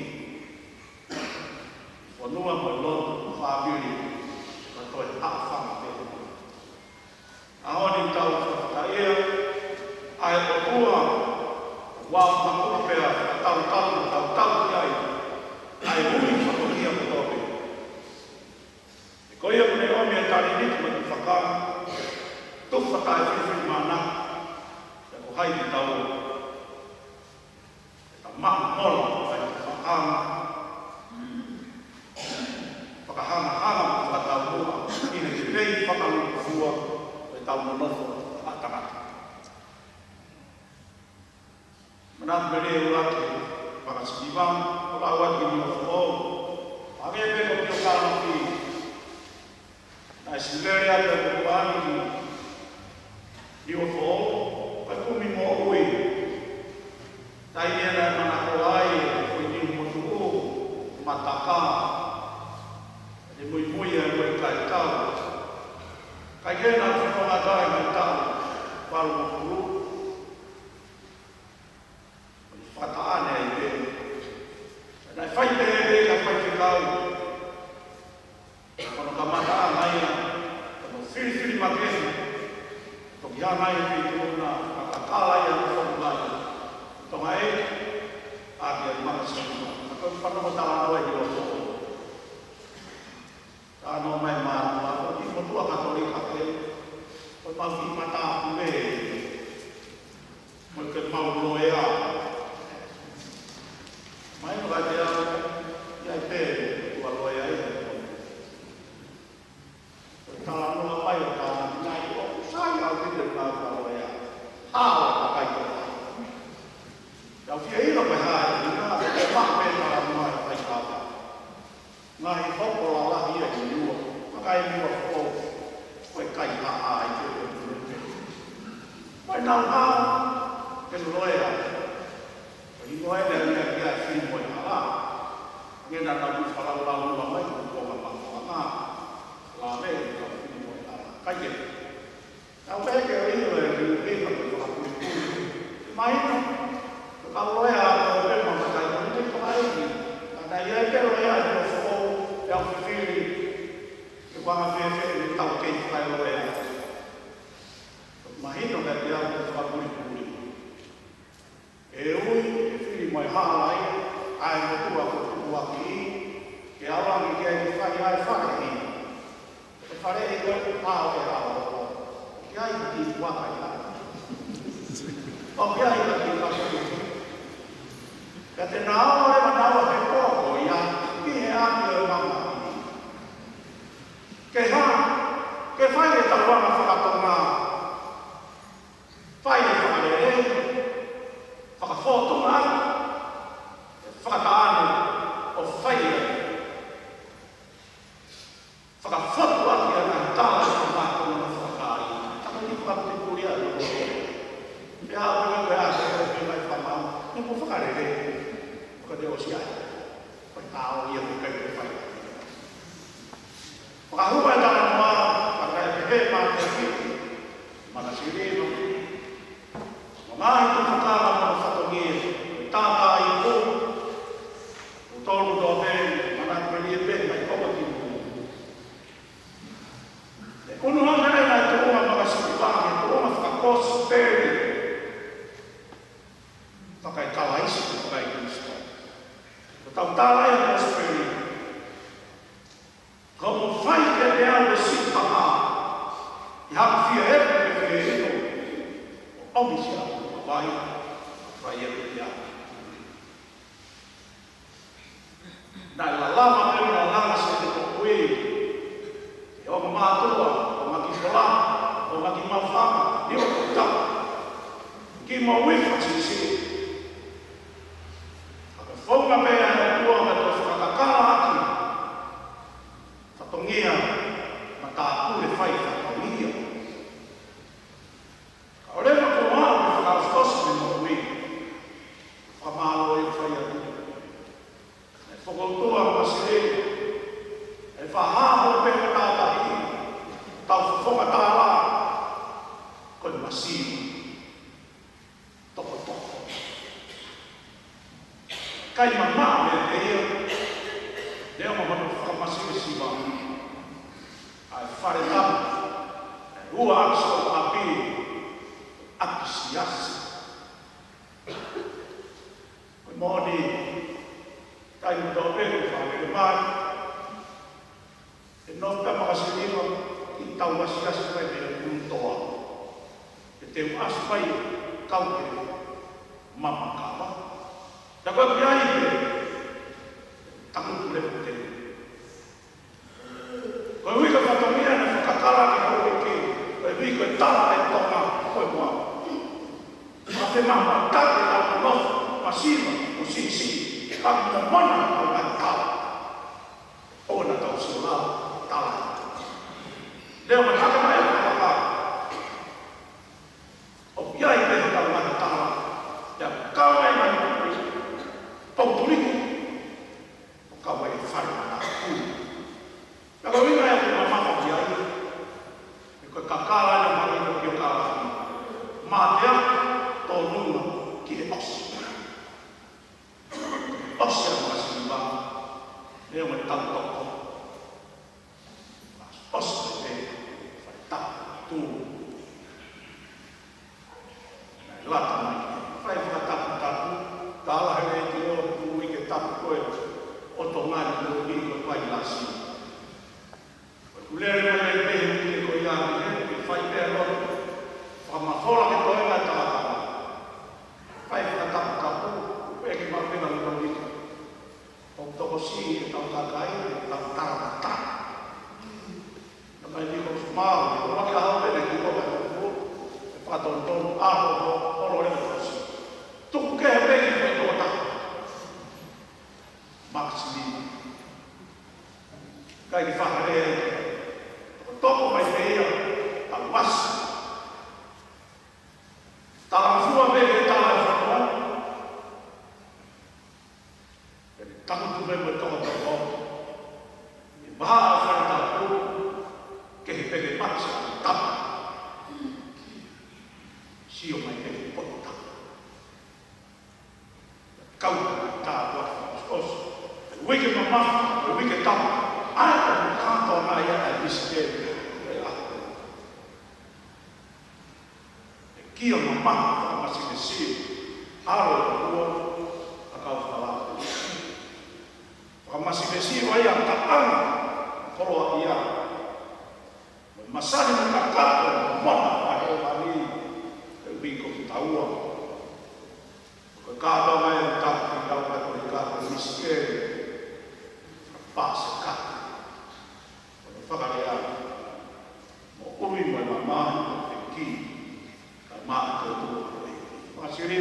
Fonua mo e lotu, fāmili, ka toe haʻafanga pē. ʻAho ni tau fakataʻia, ʻa e ʻOtua, ʻoku mau pea tautau, tautau ki ai, ʻa e ui fatongia kotoa pē. He ko ia ʻoku ne ʻomi ʻa e talēniti mo e tufakanga, tufa taʻefilifilimānako, pea ko hai kitaua. Pea maʻu mola ʻa e tufakanga, fakahangahanga mo fakataumuʻa, ʻi he lelei fakalūkufua, ʻo ʻetau nonofo ʻa tangata. Manatu pē lelei ʻuluaki, fakasiva, ʻo lau atu ki Niuafoʻou. Hangē pē ko Piokalafi. Naʻe sivele atu ʻa e motuʻa ni ki Niuafoʻou, ko e kumi moʻui. Taimi ia naʻe manako ai, ko e niu motuʻu, mataka. ʻE muimui ʻa e ʻikai tau. Kaikehe naʻe fononga atu ai ʻi he taʻu valungofulu. Fakataʻane ai pē. Naʻe fai pehē pē ʻe he faifekau. Ko hono kamataʻanga ia, ko hono filifili makehe. Toki hanga ai pē ki hono fakakala ia ʻo foki mai. Tonga ē, ʻa ia makasini. Ko e fanongo talanoa ʻi loto. Talanoa mai mātuʻa, ko e kiʻi motuʻa Katolika pē, ko ʻemau kiʻi matāpule, mo ʻemau loea. Mahino kiate au, ʻi ai pē, ʻoku loea ia. Ko e talanoa mai ʻo ka nai ʻoku sai au ki he ʻemau loea. Hao ka kai ko. Tau fie ʻilo pē hai, ʻi he ngaahi pē talanoa ʻi he faikava. Ngaahi hopo lalahi ia ʻi Niua, maka ʻi Niuafoʻou, ko e kai haʻa ai ke o tunu. Ko e nau hao, ke loea. Ko e hingoa ʻe lea ia ki ai Filimoehala. Nge na nau fakalaulau mai, ko e konga makoanga. Lave, ko Filimoehala. Kai ke. Tau pehē ke ʻilo e liu pē ka ko e fakapulipuli. Mahino, ko e kau loea ʻa e kau pē ma makai ko e tei ko ai. Ka naʻe ʻi ai pē loea ʻi Niuafoʻou, ʻi ʻAho Fifili, ʻi he kuonga fēfē ʻene tau kei fai loea. Mahino kiate au ko e fakapulipuli. ʻE ui, ʻe Filimoehala ia, ʻa e motuʻa ko Tukuakiʻi, ke ʻalu ange ki ai ke fai ʻa e faleʻi. ʻE faleʻi ko e pao ʻe ʻalu. ʻOku ʻi ai ha kiʻi puaka ia. ʻOku ʻi ai ha kiʻi kapu. Ka te na ō leva naua he pō ko ia, ki he ʻapi ʻo e mamahi. ʻOsi ai. Ko e tau ia ko e kai fai. Fakahua e talanoa, pea pehē mai ki he Makasini, ʻo ngaahi tukufakaholo mo e fatongia, ko e tātāiku, ʻo tolu tō pē, mana pē lie pē, mai koko ki mui. ʻE ʻunu hake leva e tuʻunga Makasini pea ki he tuʻunga fakakosipeli. Fakaekalaisi, fakaekalaisi. Ko ʻetau tala ia ʻa e kosipeli. Ko hoʻomo fai kiate au e siʻi papa, ʻi haku fie ʻeku pe fie ʻilo, ʻo ʻomi siʻaku papa, fai ʻeku fie ʻaku. Naʻe lalava pē mo langa siʻeku moʻui. ʻI he ongo mātuʻa, ongo kiʻi fola, ongo kiʻi maʻufanga, niʻihi ʻo tau. Kiʻi moʻui fakasiʻisiʻi. Ka ko e founga pē ʻa e ʻOtua ke toe fakakakala ʻaki fatongia, matāpule fai fatongia. Ka ʻoku leva kuo maʻu ke fakaʻosiʻosi ʻene moʻui. Fakamālō e fai atu. ʻE fokoutua Makasini. ʻE fakahā pē ʻe he tangataʻeiki. Tau fofonga tala. Ko e masiva. Tokotoko. Kai mamaʻo ʻe ia. Lea mo hono fakamasivesiva. ʻA e fale tapu. ʻE ua ʻaki siʻo ʻapi. ʻApi siasi. Ko e moʻoni. Kai mo tau pē ko e fale mai. ʻE nofo pē Makasini ʻo kiʻi tau asiasi mai pē ʻi ʻutoa. ʻE teu asi mai kau ke mamakava. Ka ko e pia i pē, tangutu leva te. Ko e uike fatongia naʻe fakakala ki he uike, ko e uike tala e Tonga, ko e moa. Ma te mama take lau nofo, masiva, mo siʻisiʻi, ka mo mana, mo mana tala. ʻO na tau sio lau, tala. Leo mai hake mai ʻa e papa. ʻOku ʻi ai pē ʻetau ngaahi tala. Ia kau ai mai. Pau tuliku. ʻO kau ai fale mataku. Ia ko e ʻuhinga ia ʻoku mamafa ki ai. Ia ko e kakala ia mai ko e kakala. Mātea tōnunga ki he ʻosi. ʻOsi ʻa Makasini. Leo mai tau toko. ʻOsi pē, fai tapu, tu. Naʻe lata mai, fai fakataputapu, tala he leti ʻo tu i ke tapu ko ē, ʻo Tonga ni ko e ui ko e fai lasi. Ko e kulele mai ai pē he uike ko ia, he uike fai pē ʻa e lotu. Fakamafola ke toe ngai tala tala. Fai fakataputapu, ʻeke maʻu pē ʻa e lotu. ʻOku tokosiʻi ʻetau kakai, ʻetau talatala. Naʻe ʻikai ke ʻosi maʻu, ʻo laki ʻaho pē naʻe kiʻi koka ʻe uku, ʻe fakatonutonu, ʻaho, ʻo, ʻo lole ʻo tosi. Tuku kehe pē ki he tokotaha. Makasini. ʻIkai ke fahare ai. Toko mai pē ia, ʻa uasi. Talangofua pē ke tala e fonua. Pea tangutu pē mo e tokotoko. ʻI he vahaʻa ʻo e fale tapu, kehe pē ke makasi ʻa e tapu. Sio mai pē ke potu tapu. Kau mai tāpuaki fakaʻosiʻosi. Uike mamafa, uike tapu. ʻAi, ʻo kātoa mai ʻa e misikeli. ʻE ʻaho. ʻE kia mamafa, fakamasivesiva. ʻAlo ʻo e ʻOtua, ʻa e kau fakalao. Fakamasivesiva ia, taʻanga, koloa ia. Mo e masani mo e kakato, mo e mana ʻa e ʻOtua ni, ʻe ui ko e taua. Ko e kātoa mai ʻa e tapu ki he kau Katolika ko e misikeli. Pāsekate. Ko e fakalea. Moʻui mo e mamahi mo e feki. Ka mātuʻa ko e. Makasini.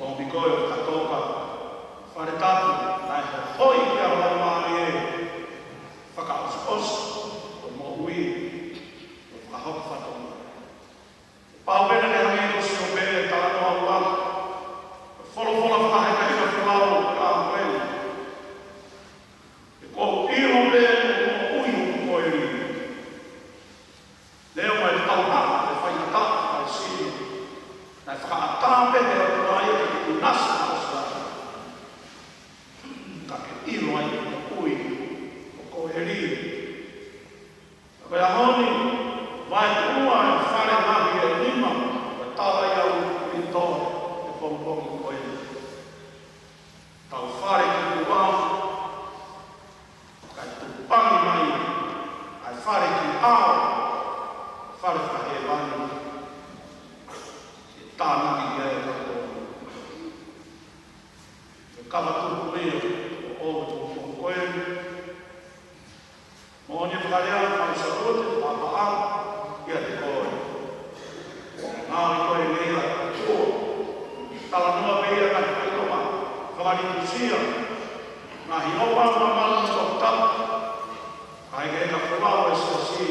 ʻOmi koe ʻo fakatoka. Fale tapu. Naʻe hohoi ki he Laumālie. Fakaʻosiʻosi. Ko e moʻui. Ko e fakahoko fatongia. Pau pē naʻe hangē ko Siope, talanoa ua. Folofola Fakaʻatā pē ʻe he ʻOtua ia ke ʻinasi ʻa ʻIsileli. Ka ke ʻilo ai ʻoku ui ʻo Koeli. Ka ko e ʻaho ni, vaetuʻua e fale nahi ʻe nima, ʻo tala ia ʻo ui ʻe he pongipongi ko eni. Tau fale ki tuʻa, kae tupangi mai ʻa e fale ki ʻao, fale fakahēvani. Ke tānaki ki ai ʻa e kau. Ke kava tuku ia ʻo ʻoua ʻe tuku ko ē. Moʻoni e fakalea, mau salute, pāpaʻa, ʻiate koe. Ngāue ko ē ʻa e ʻOtua. Talanoa pē ia ngaahi faitoʻo fakalitusia, ngaahi ʻofa mamalu mo toputapu. Kae kehe ka folau e siasi,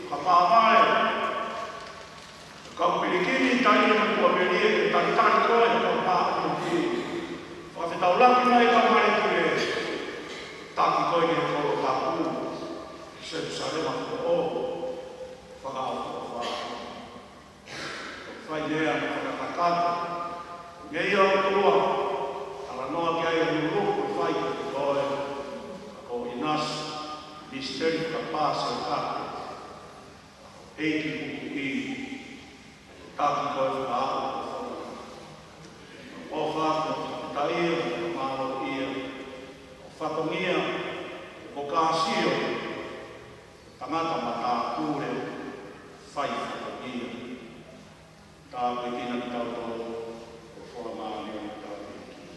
ka pāpaʻa e kau pilikimi, taʻahine mo e kau melie, ke talitali koe ʻe he kau pāpālangi. Fakafetaulaki mai kau mālōlō ki he taki ko ē ki he kolo tapu, Selusalema foʻou, fakaʻofoʻofa. Fai lea mo fakakakato. Ngeia ʻOtua, talanoa ki ai ʻa e ʻuluʻulu ko e fai ko ē, ka ko e ʻinasi, misiteli fakapāseka. ʻEiki Kuki, taki ko e fakaʻofoʻofa. ʻOfa atu ʻo fakafetaʻia, ʻo mālōlōʻia, ʻo fatongia, ʻo kāsio, tangata matāpule, fai fatongia. Tāpuekina kitautolu, ʻo fola mālie ʻa e tāpuekina.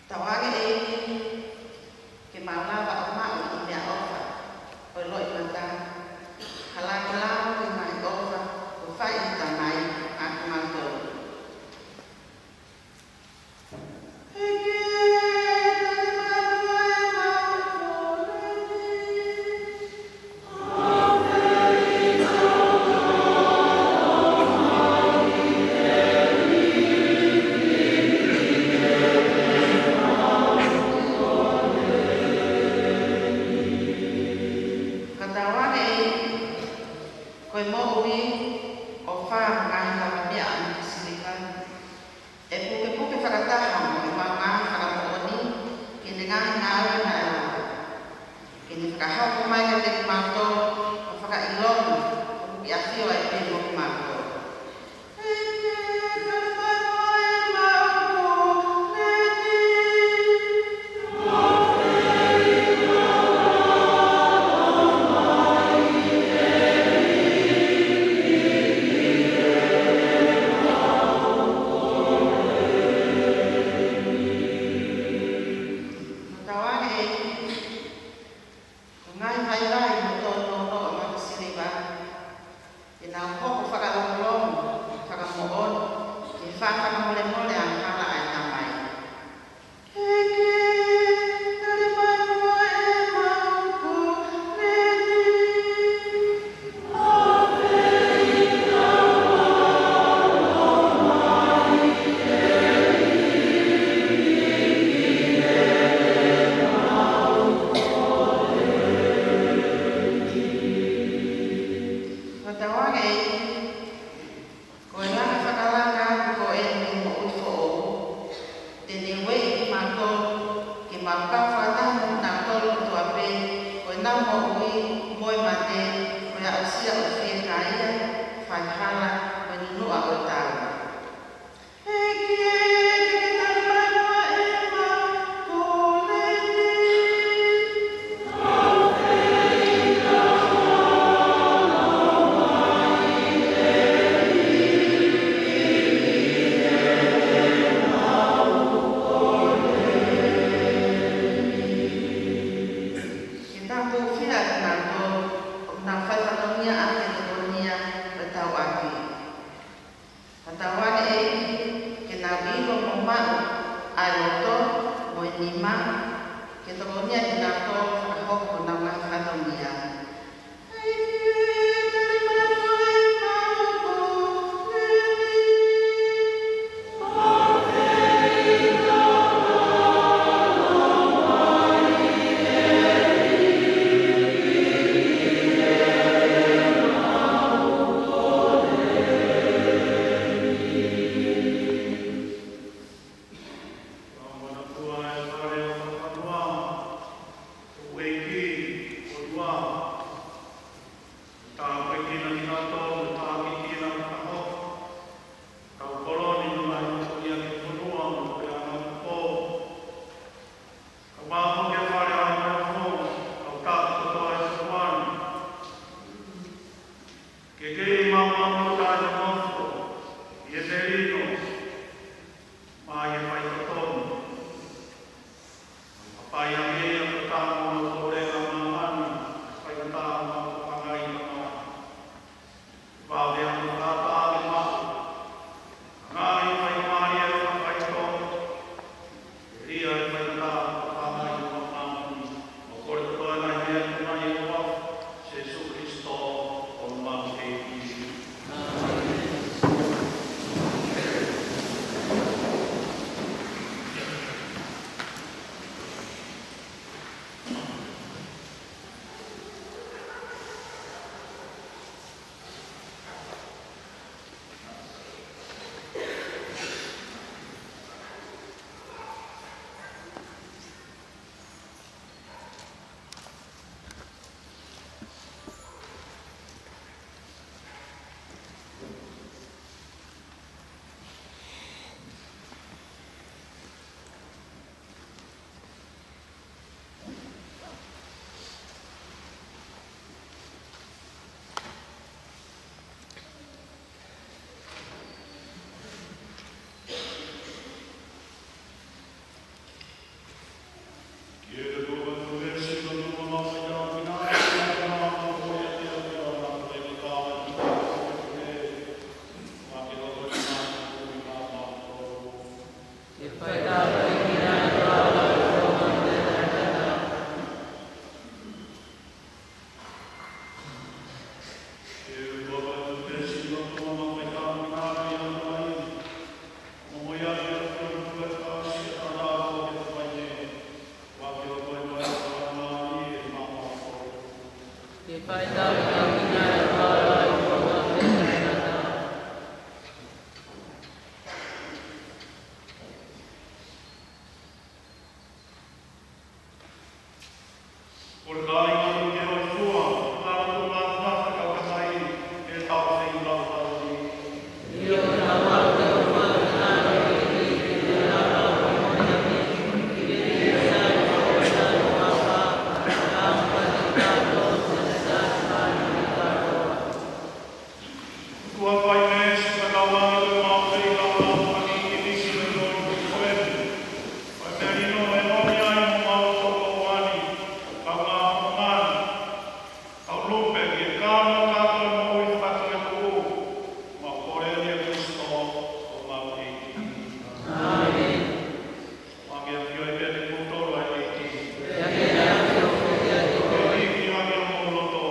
Tauange ʻEiki, ke mau lava ʻo maʻu ʻa e meʻaʻofa ʻo e loʻimata, ka lava ke lau ʻa e ngaahi ʻofa kuo fai ʻe he Tamai maʻa kimautolu. Fakataha mo kinautolu kotoa pē, ko ʻenau moʻui mo e mate, ko e aʻusia ʻo e fiekaia, faihala, mo e nunuʻa ʻo e tau. ʻEiki, ʻEiki, ke tali mai muʻa ʻemau kole ni. Ke tau hūfia ʻa kinautolu ʻoku nau fai fatongia ʻaki e tokonia ʻo e tauʻaki. Fakatauange ʻEiki ke nau ʻilo mo maʻu ʻa e loto mo e nima, ke tokonia kinautolu fakahoko honau ngaahi fatongia. Tāpuekina kinautolu, tāpuekina kinautolu. Tau koloni nima i ko ia ki fonua mo e anga pō. Tau māmā ke fale a mai fo, tau tāpuekina e fonua ni. Ke kei māmā mo tāi nofo, ʻi he melino, mo e faitotonu. Kae ʻai ange ia ko e tama ʻo e kole ʻa māmani, kae ʻai ha tama ʻo e fanga ʻi māmani. Vave ange ʻo kātaki maʻu. Ngaahi faingamālie ʻo e fakafaitotonu. ʻIo, ʻa e faitotonu ʻo e fanga ʻi māmani. ʻOku kole kotoa e ngaahi meʻa ni ʻi he huafa ʻo Sīsū Kalaisi ko homau ʻEiki. Tuʻa fai meesi ka tau ange ko e maʻu fei ka maʻu fani ki nisi o i loi ko e. Ko e meʻa ʻi hono ʻenoni ai mo mau toko wani, kau ngā fononga ni, kau lupe ki he kano kato e moʻui fakatoetuʻu, mau kole ni ʻia Kalaisi ko homau ʻEiki. ʻĀmeni. Ange ʻa e ʻEiki ʻo e pea te kutolo ʻa e ʻEiki. ʻEiki ange ʻo mou loto.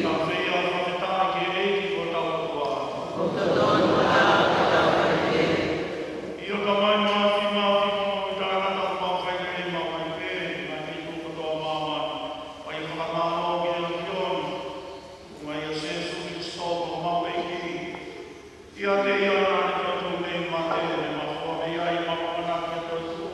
Tau fai ʻa e fakafetaʻi ki he ʻEiki ko hotau ʻOtua. ʻIo Tamai māfimafi, ʻoku mau tala ʻa e mau fai ke mau fai pē, ngaahi feituʻu kotoa ʻo māmani, ʻai fakamālō ki he ʻAfiona, ʻuhinga ʻia Sīsū Kalaisi ko homau ʻEiki. ʻIate ia naʻa ne toetuʻu mei he mate, ʻo ne mafola mei ai, ʻo ne aʻu ki he toetuʻu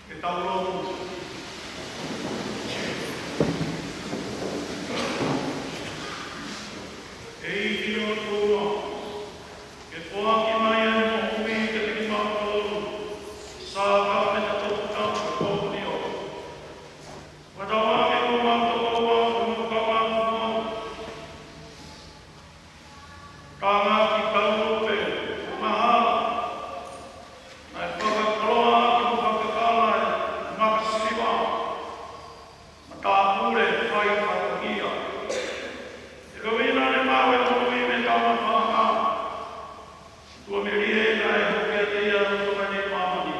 Ke tau lotu. ʻEiki ʻOtua, ke foaki mai ʻa e moʻui kiate kimautolu, Sākalamēniti ʻo e Toʻukupu ʻo e Poʻuli. Fakatauange kuo mau tokouā, kuo mau kau atu mo au. Hanga ki taunupe, mahala. Naʻe fakakoloa ʻaki mo fakakala e maka siliva, matāpule fai fatongia. ʻE kaveinga ne maʻu e moʻui mo e taumafa. Tuʻamelie naʻe hoko kiate ia ʻa e loto mai ʻene māmani.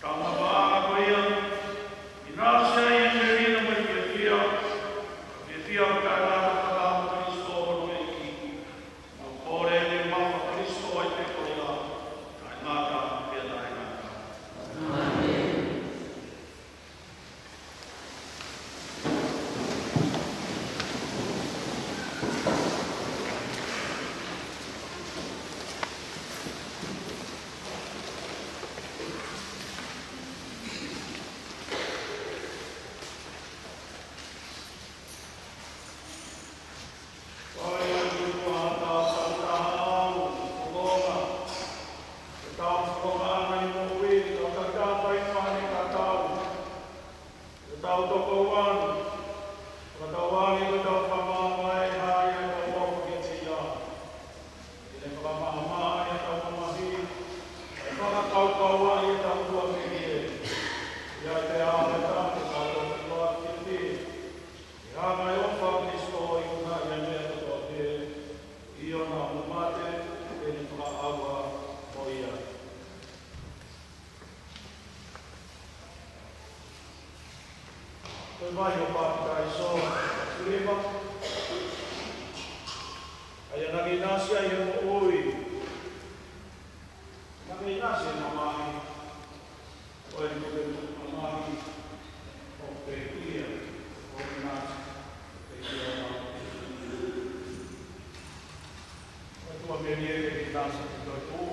Taumafa ko ia, ʻinasi ai e melino mo e fiefia, fiefia ʻoku taʻengata fakataha mo Kalaisi ko hono ʻEiki. Mau kole ʻene huafa Kalaisi ʻa e pekia, taʻengata pea taʻengata. ʻĀmeni. Fai ʻa e tuʻa ʻa e tau tau tau au, fofonga. ʻE tau fofonga ʻa e ngaahi moʻui, tau tau tau fai fani ka tau. ʻE tau toko anu, ka tau angi ko tau fakamāvae ʻa e tau ʻofa kiate ia. ʻE ne fakamaʻamaʻa ʻa e tau mamahi, ʻe fakakaukau ʻa e tau tuʻamelie. ʻIo, ʻe te ʻave tau, tau toko anu kiate ia. ʻI he ngaahi ʻofa ʻa Kalaisi ʻoku ʻikai ha meʻa kotoa pē, ʻi hono mate, ʻe ne fakaʻauha mo ia. Ko e vaʻe ʻo e papitaiso, siliva. ʻA ia naʻe ʻinasi ai e moʻui. Naʻe ʻinasi e mamahi. ʻO e moʻui mamahi, ʻo pekia, ʻo ʻinasi, pekia mamahi. ʻOtua melie ke ʻinasi ki he toetuʻu.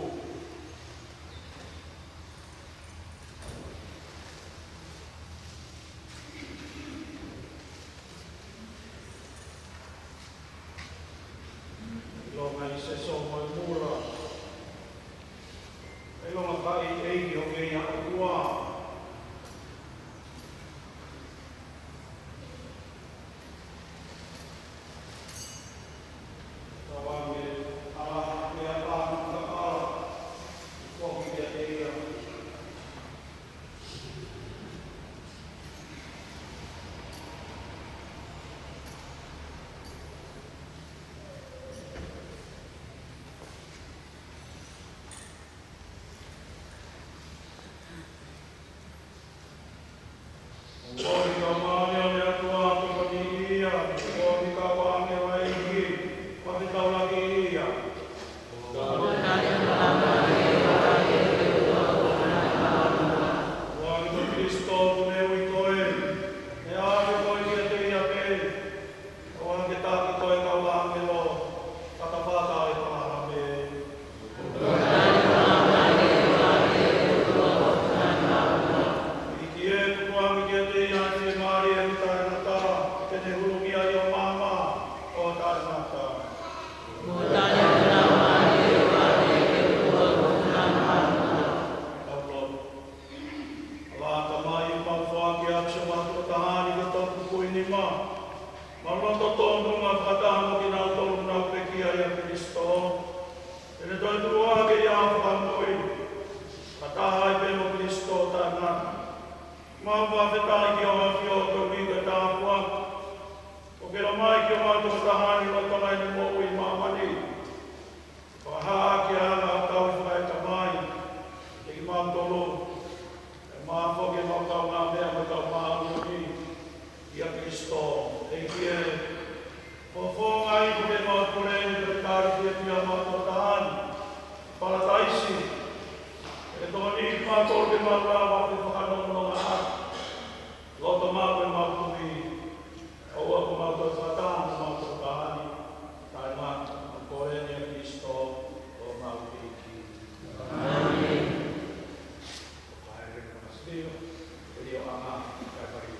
ʻIlonga ʻi Sēsō mo e mula. ʻIlonga ka ʻi ʻEiki ʻo kei ʻa ʻOtua. Tauange, ʻa, ʻa, ʻa, ʻa, ʻa, ʻa, ʻa, ʻa, ʻa, ʻOku ʻi he kau māʻoniʻoni ʻa e ʻOtua, tokoni ia, ʻoku ʻi he kau ʻāngelo ʻa e ʻEiki, fakafetaulaki ia. ʻOku ʻi he Kalaisi ʻoku ne ui koe, ʻe ʻave koe kiate ia pē. ʻO hangē ko e taki ʻa e kau ʻāngelo, fatafata ʻo ʻĒpalahame. ʻEiki ē, tuku ange kiate ia ʻa e Fiemālie ʻoku taʻengata, te ne hūfia ʻi ho maama ʻo taʻengata. Tau lotu. ʻAlā Tamai, mau foaki atu siʻomau tuʻo taha ni ki ho toʻukupu ʻi nima. Mau lotu tonu ke fakataha mo kinautolu ʻoku nau pekia ʻia Kalaisi. Te ne toe tuʻu hake ʻi ho fakamoʻui. Fakataha ai pē mo Kalaisi taʻengata. Mau fakafetaʻi ki hoʻo ʻafio ʻoku tau ʻi he tāpuaki. ʻOku ke ʻomai ki homau tuʻo taha ni ʻi loto mai ʻene moʻui ʻi māmani. Fakahā ʻaki ʻa e anga ʻo e tauhi fakaetamai kiate kimautolu, ʻe mafoki ʻemau kaungāmeʻa mo e kau māʻoniʻoni ʻia Kalaisi. ʻEiki ē, fofongaʻi ʻemau pule ni pea tali fiefia ʻemau tuʻo taha ni ʻi Palataisi. ʻE tokoniʻi kimautolu ke mau lava ke fakanonga atu. Loto maʻu ʻemau tui, ʻoua kuo mau toe fakataha mo homau tuʻo taha ni, taʻengata, ʻoku mau kole ni ʻia Kalaisi, ko homau ʻEiki. ʻĀmeni. Ko e hā e lea ʻa e Siasí, ʻe lio ʻanga, kae pari.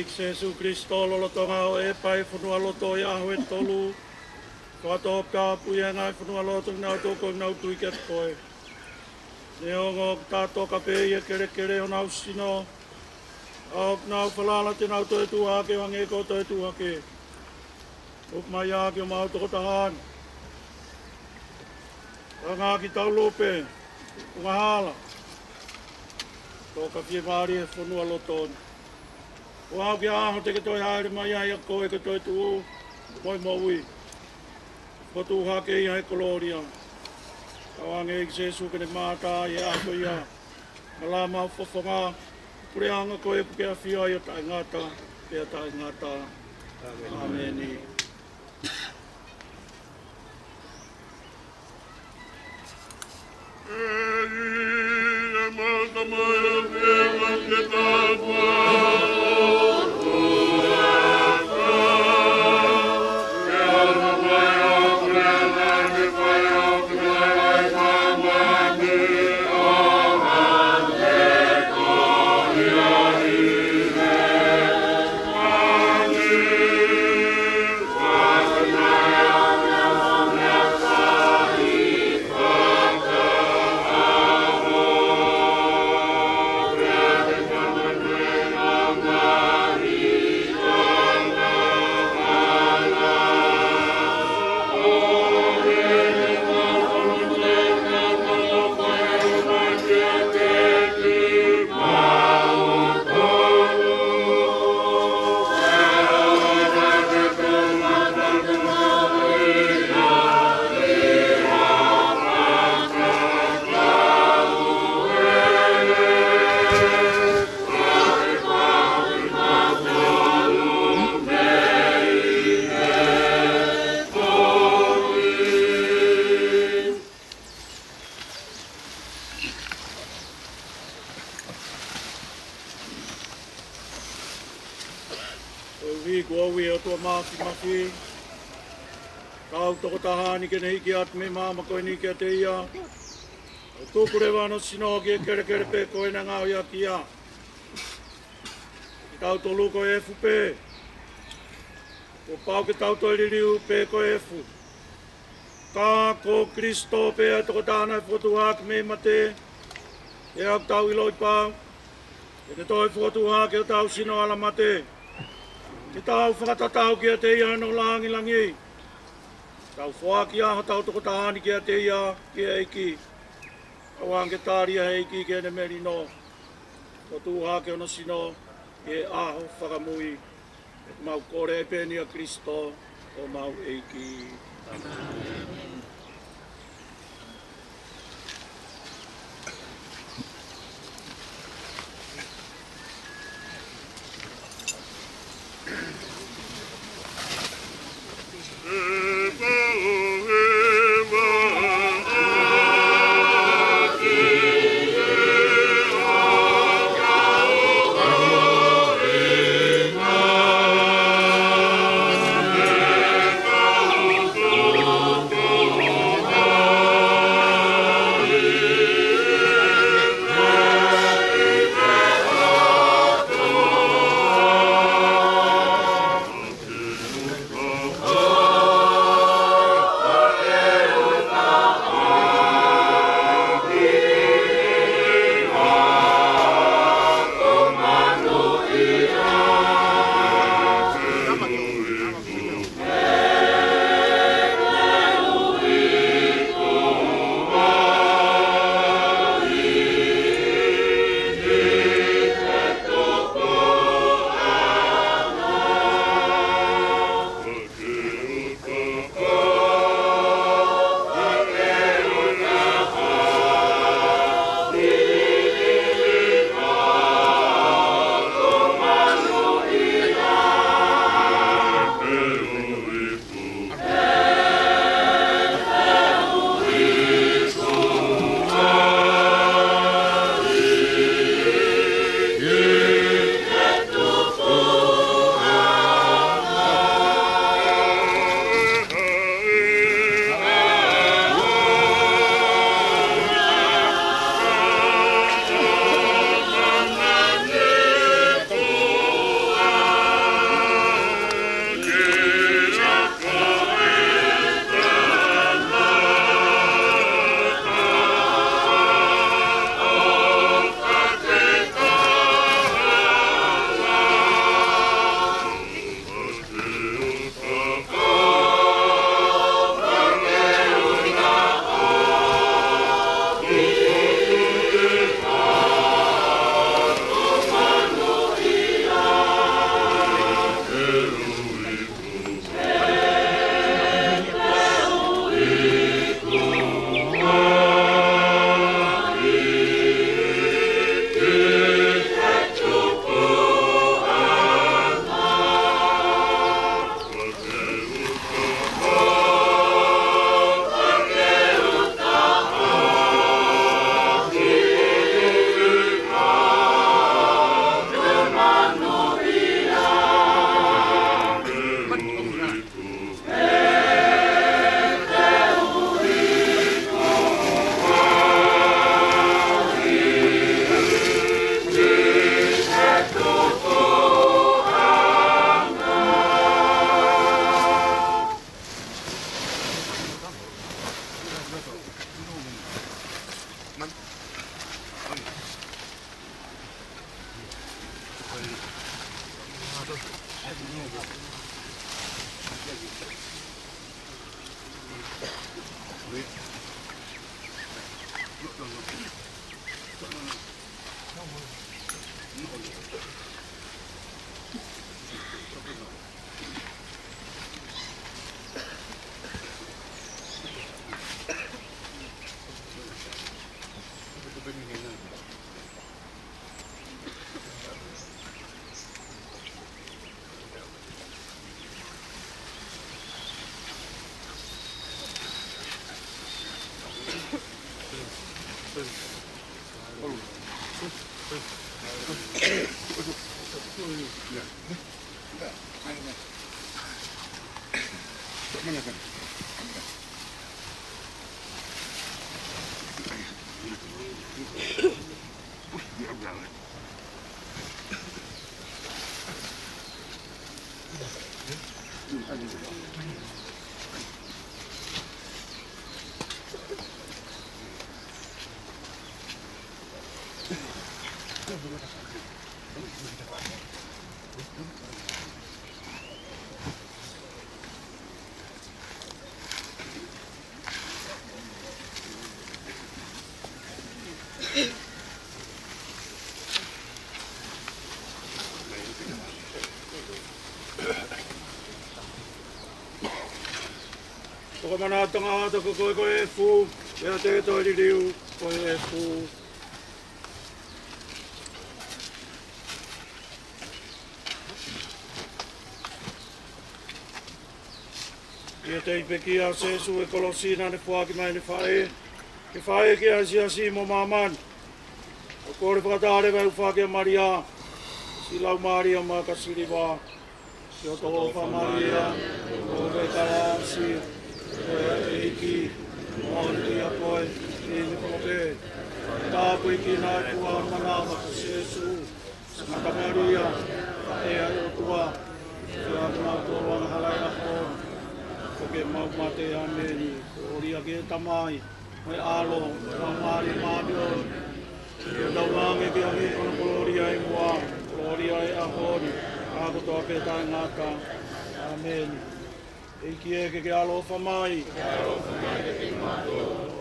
Sēsū Kilisitō, lolotonga ʻo e ʻepa ʻi he fonualoto ʻi he ʻaho ʻe tolu, fakatōpikapuʻi ʻa e ngaahi fonualoto ʻoku nau tō ko ʻenau tui kiate koe. Neongo ʻoku tatoka pē ʻi he kelekele honau sino, ʻa ʻoku nau falala te nau toe tuʻu hake ʻo hangē ko hoʻo toe tuʻu hake. ʻOku mai ʻaki ʻo mau tokotaha ni. Anga ki tau lupe, ʻumahala. Tō ka fiemālie he fonualoto ni. ʻO aʻu ki he ʻaho te ke toe hāʻele mai ai ʻa koe ke toe tuʻu, mo e moʻui. Ko e tuʻu hake ʻi he kolōlia. Tauange ʻEiki Sēsū ke ne mātā ʻi he ʻaho ko ia. Mālō ʻemau fofonga, puleʻanga ko e puke ʻafio ai ʻo taʻengata, pea taʻengata. ʻĀmeni. Koeʻuhi kuo ui ʻe he ʻOtua Māfimafi ʻetau tokotaha ni ke ne hiki atu mei he maama ko eni kiate ia, ʻo tuku leva hono sino ki he kelekele pē ko ē naʻa ne ngaohi ʻaki ia. Kitautolu ko e efu pē, kuo pau ke tau toe liliu pē ko e efu. Ka ko Kilisitō pē ʻa e tokotaha naʻe fokotuʻu hake mei he mate, ʻa ia ʻoku tau ʻiloʻi pau, te ne toe fokotuʻu hake hotau sino ʻalamate, ke tau fakatatau kiate ia ʻi hono langilangi. Tau foaki ʻa hotau tokotaha ni kiate ia, ki he ʻEiki. Tauange ke tali ʻa e ʻEiki ki heʻene melino, ʻo tuʻu hake hono sino ʻi he ʻaho fakamui. ʻOku mau kole pē eni ʻia Kilisitō ko homau ʻEiki. ʻĀmeni. Tokamana tangata ko koe ko e efu, pea te ke toe liliu ko e efu. ʻIo, tei pekia ʻa Sēsū he kolosi naʻa ne foaki mai ʻene faʻē, ke faʻē ki ai ʻa e siasi mo māmani. ʻOku kole fakataha leva ʻeku fakaʻamu kia Malia, siʻi Laumālie Makasiliva, siʻoto ʻofa Malia, ʻoku ke kalasi, ko e ʻEiki, moʻoni ʻia koe, ʻi he poʻuli pē, tāpuekina ʻa e fua manava ko Sēsū. Sangata Malia, faʻē ʻa e ʻOtua, ʻofa kiate kimautolu angahala ʻi he ʻaho ni, pea ʻi heʻemau mate. ʻĀmeni. Kolōlia ki he Tamai, mo e ʻAlo, mo e Laumālie Māʻoniʻoni. ʻIo, tauange ki he ʻaho ni, ko hono kolōlia ʻi muʻa, kolōlia ʻi he ʻaho ni, ʻo aʻu kotoa pē taʻengata. ʻĀmeni. ʻEiki ē, ke ke ʻaloʻofa mai.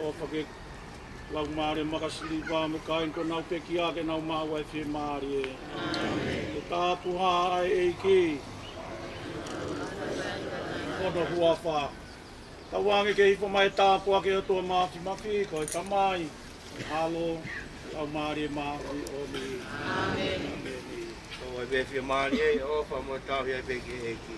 ʻOfa ki he Laumālie Makasiliva mo e kāinga kuo nau pekia ke nau maʻu ʻa e fiemālie. Ke tāpuhā ʻa e ʻEiki ʻi hono huafa. Tauange ke hifo mai e tāpuaki ʻa e ʻOtua Māfimafi, ko e Tamai, ʻAlo, Laumālie Māʻoniʻoni. ʻĀmeni. ʻOua ʻe fiemālie, ʻofa mo tauhi ai pē ki he ʻEiki.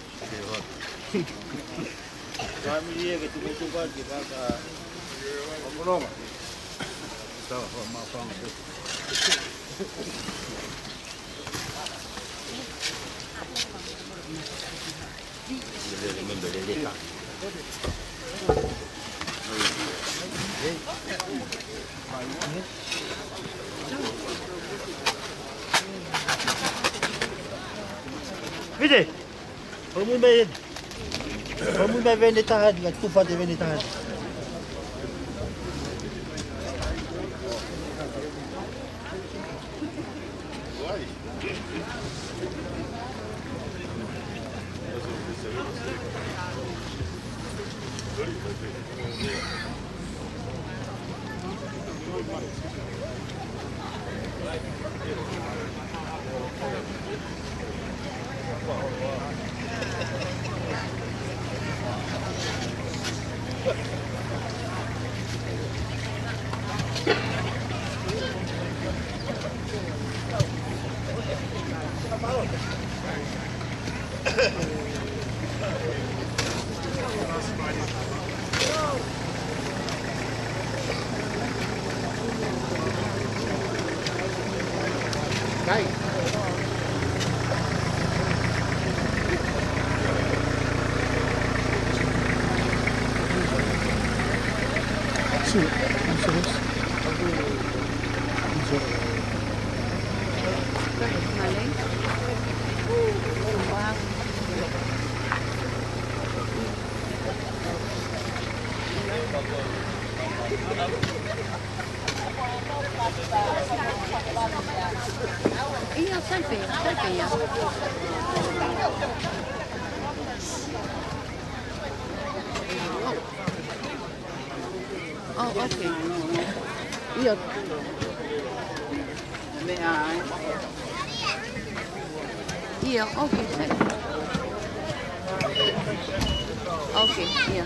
Vite! Homui mai eni. Homui mai vene taha ni, ka tufa te vene taha ni. ʻIa, sai pē, sai pē ia. Oh, okay. ʻIa. Meʻa ai. ʻIa, okay, sai. Okay, ʻia.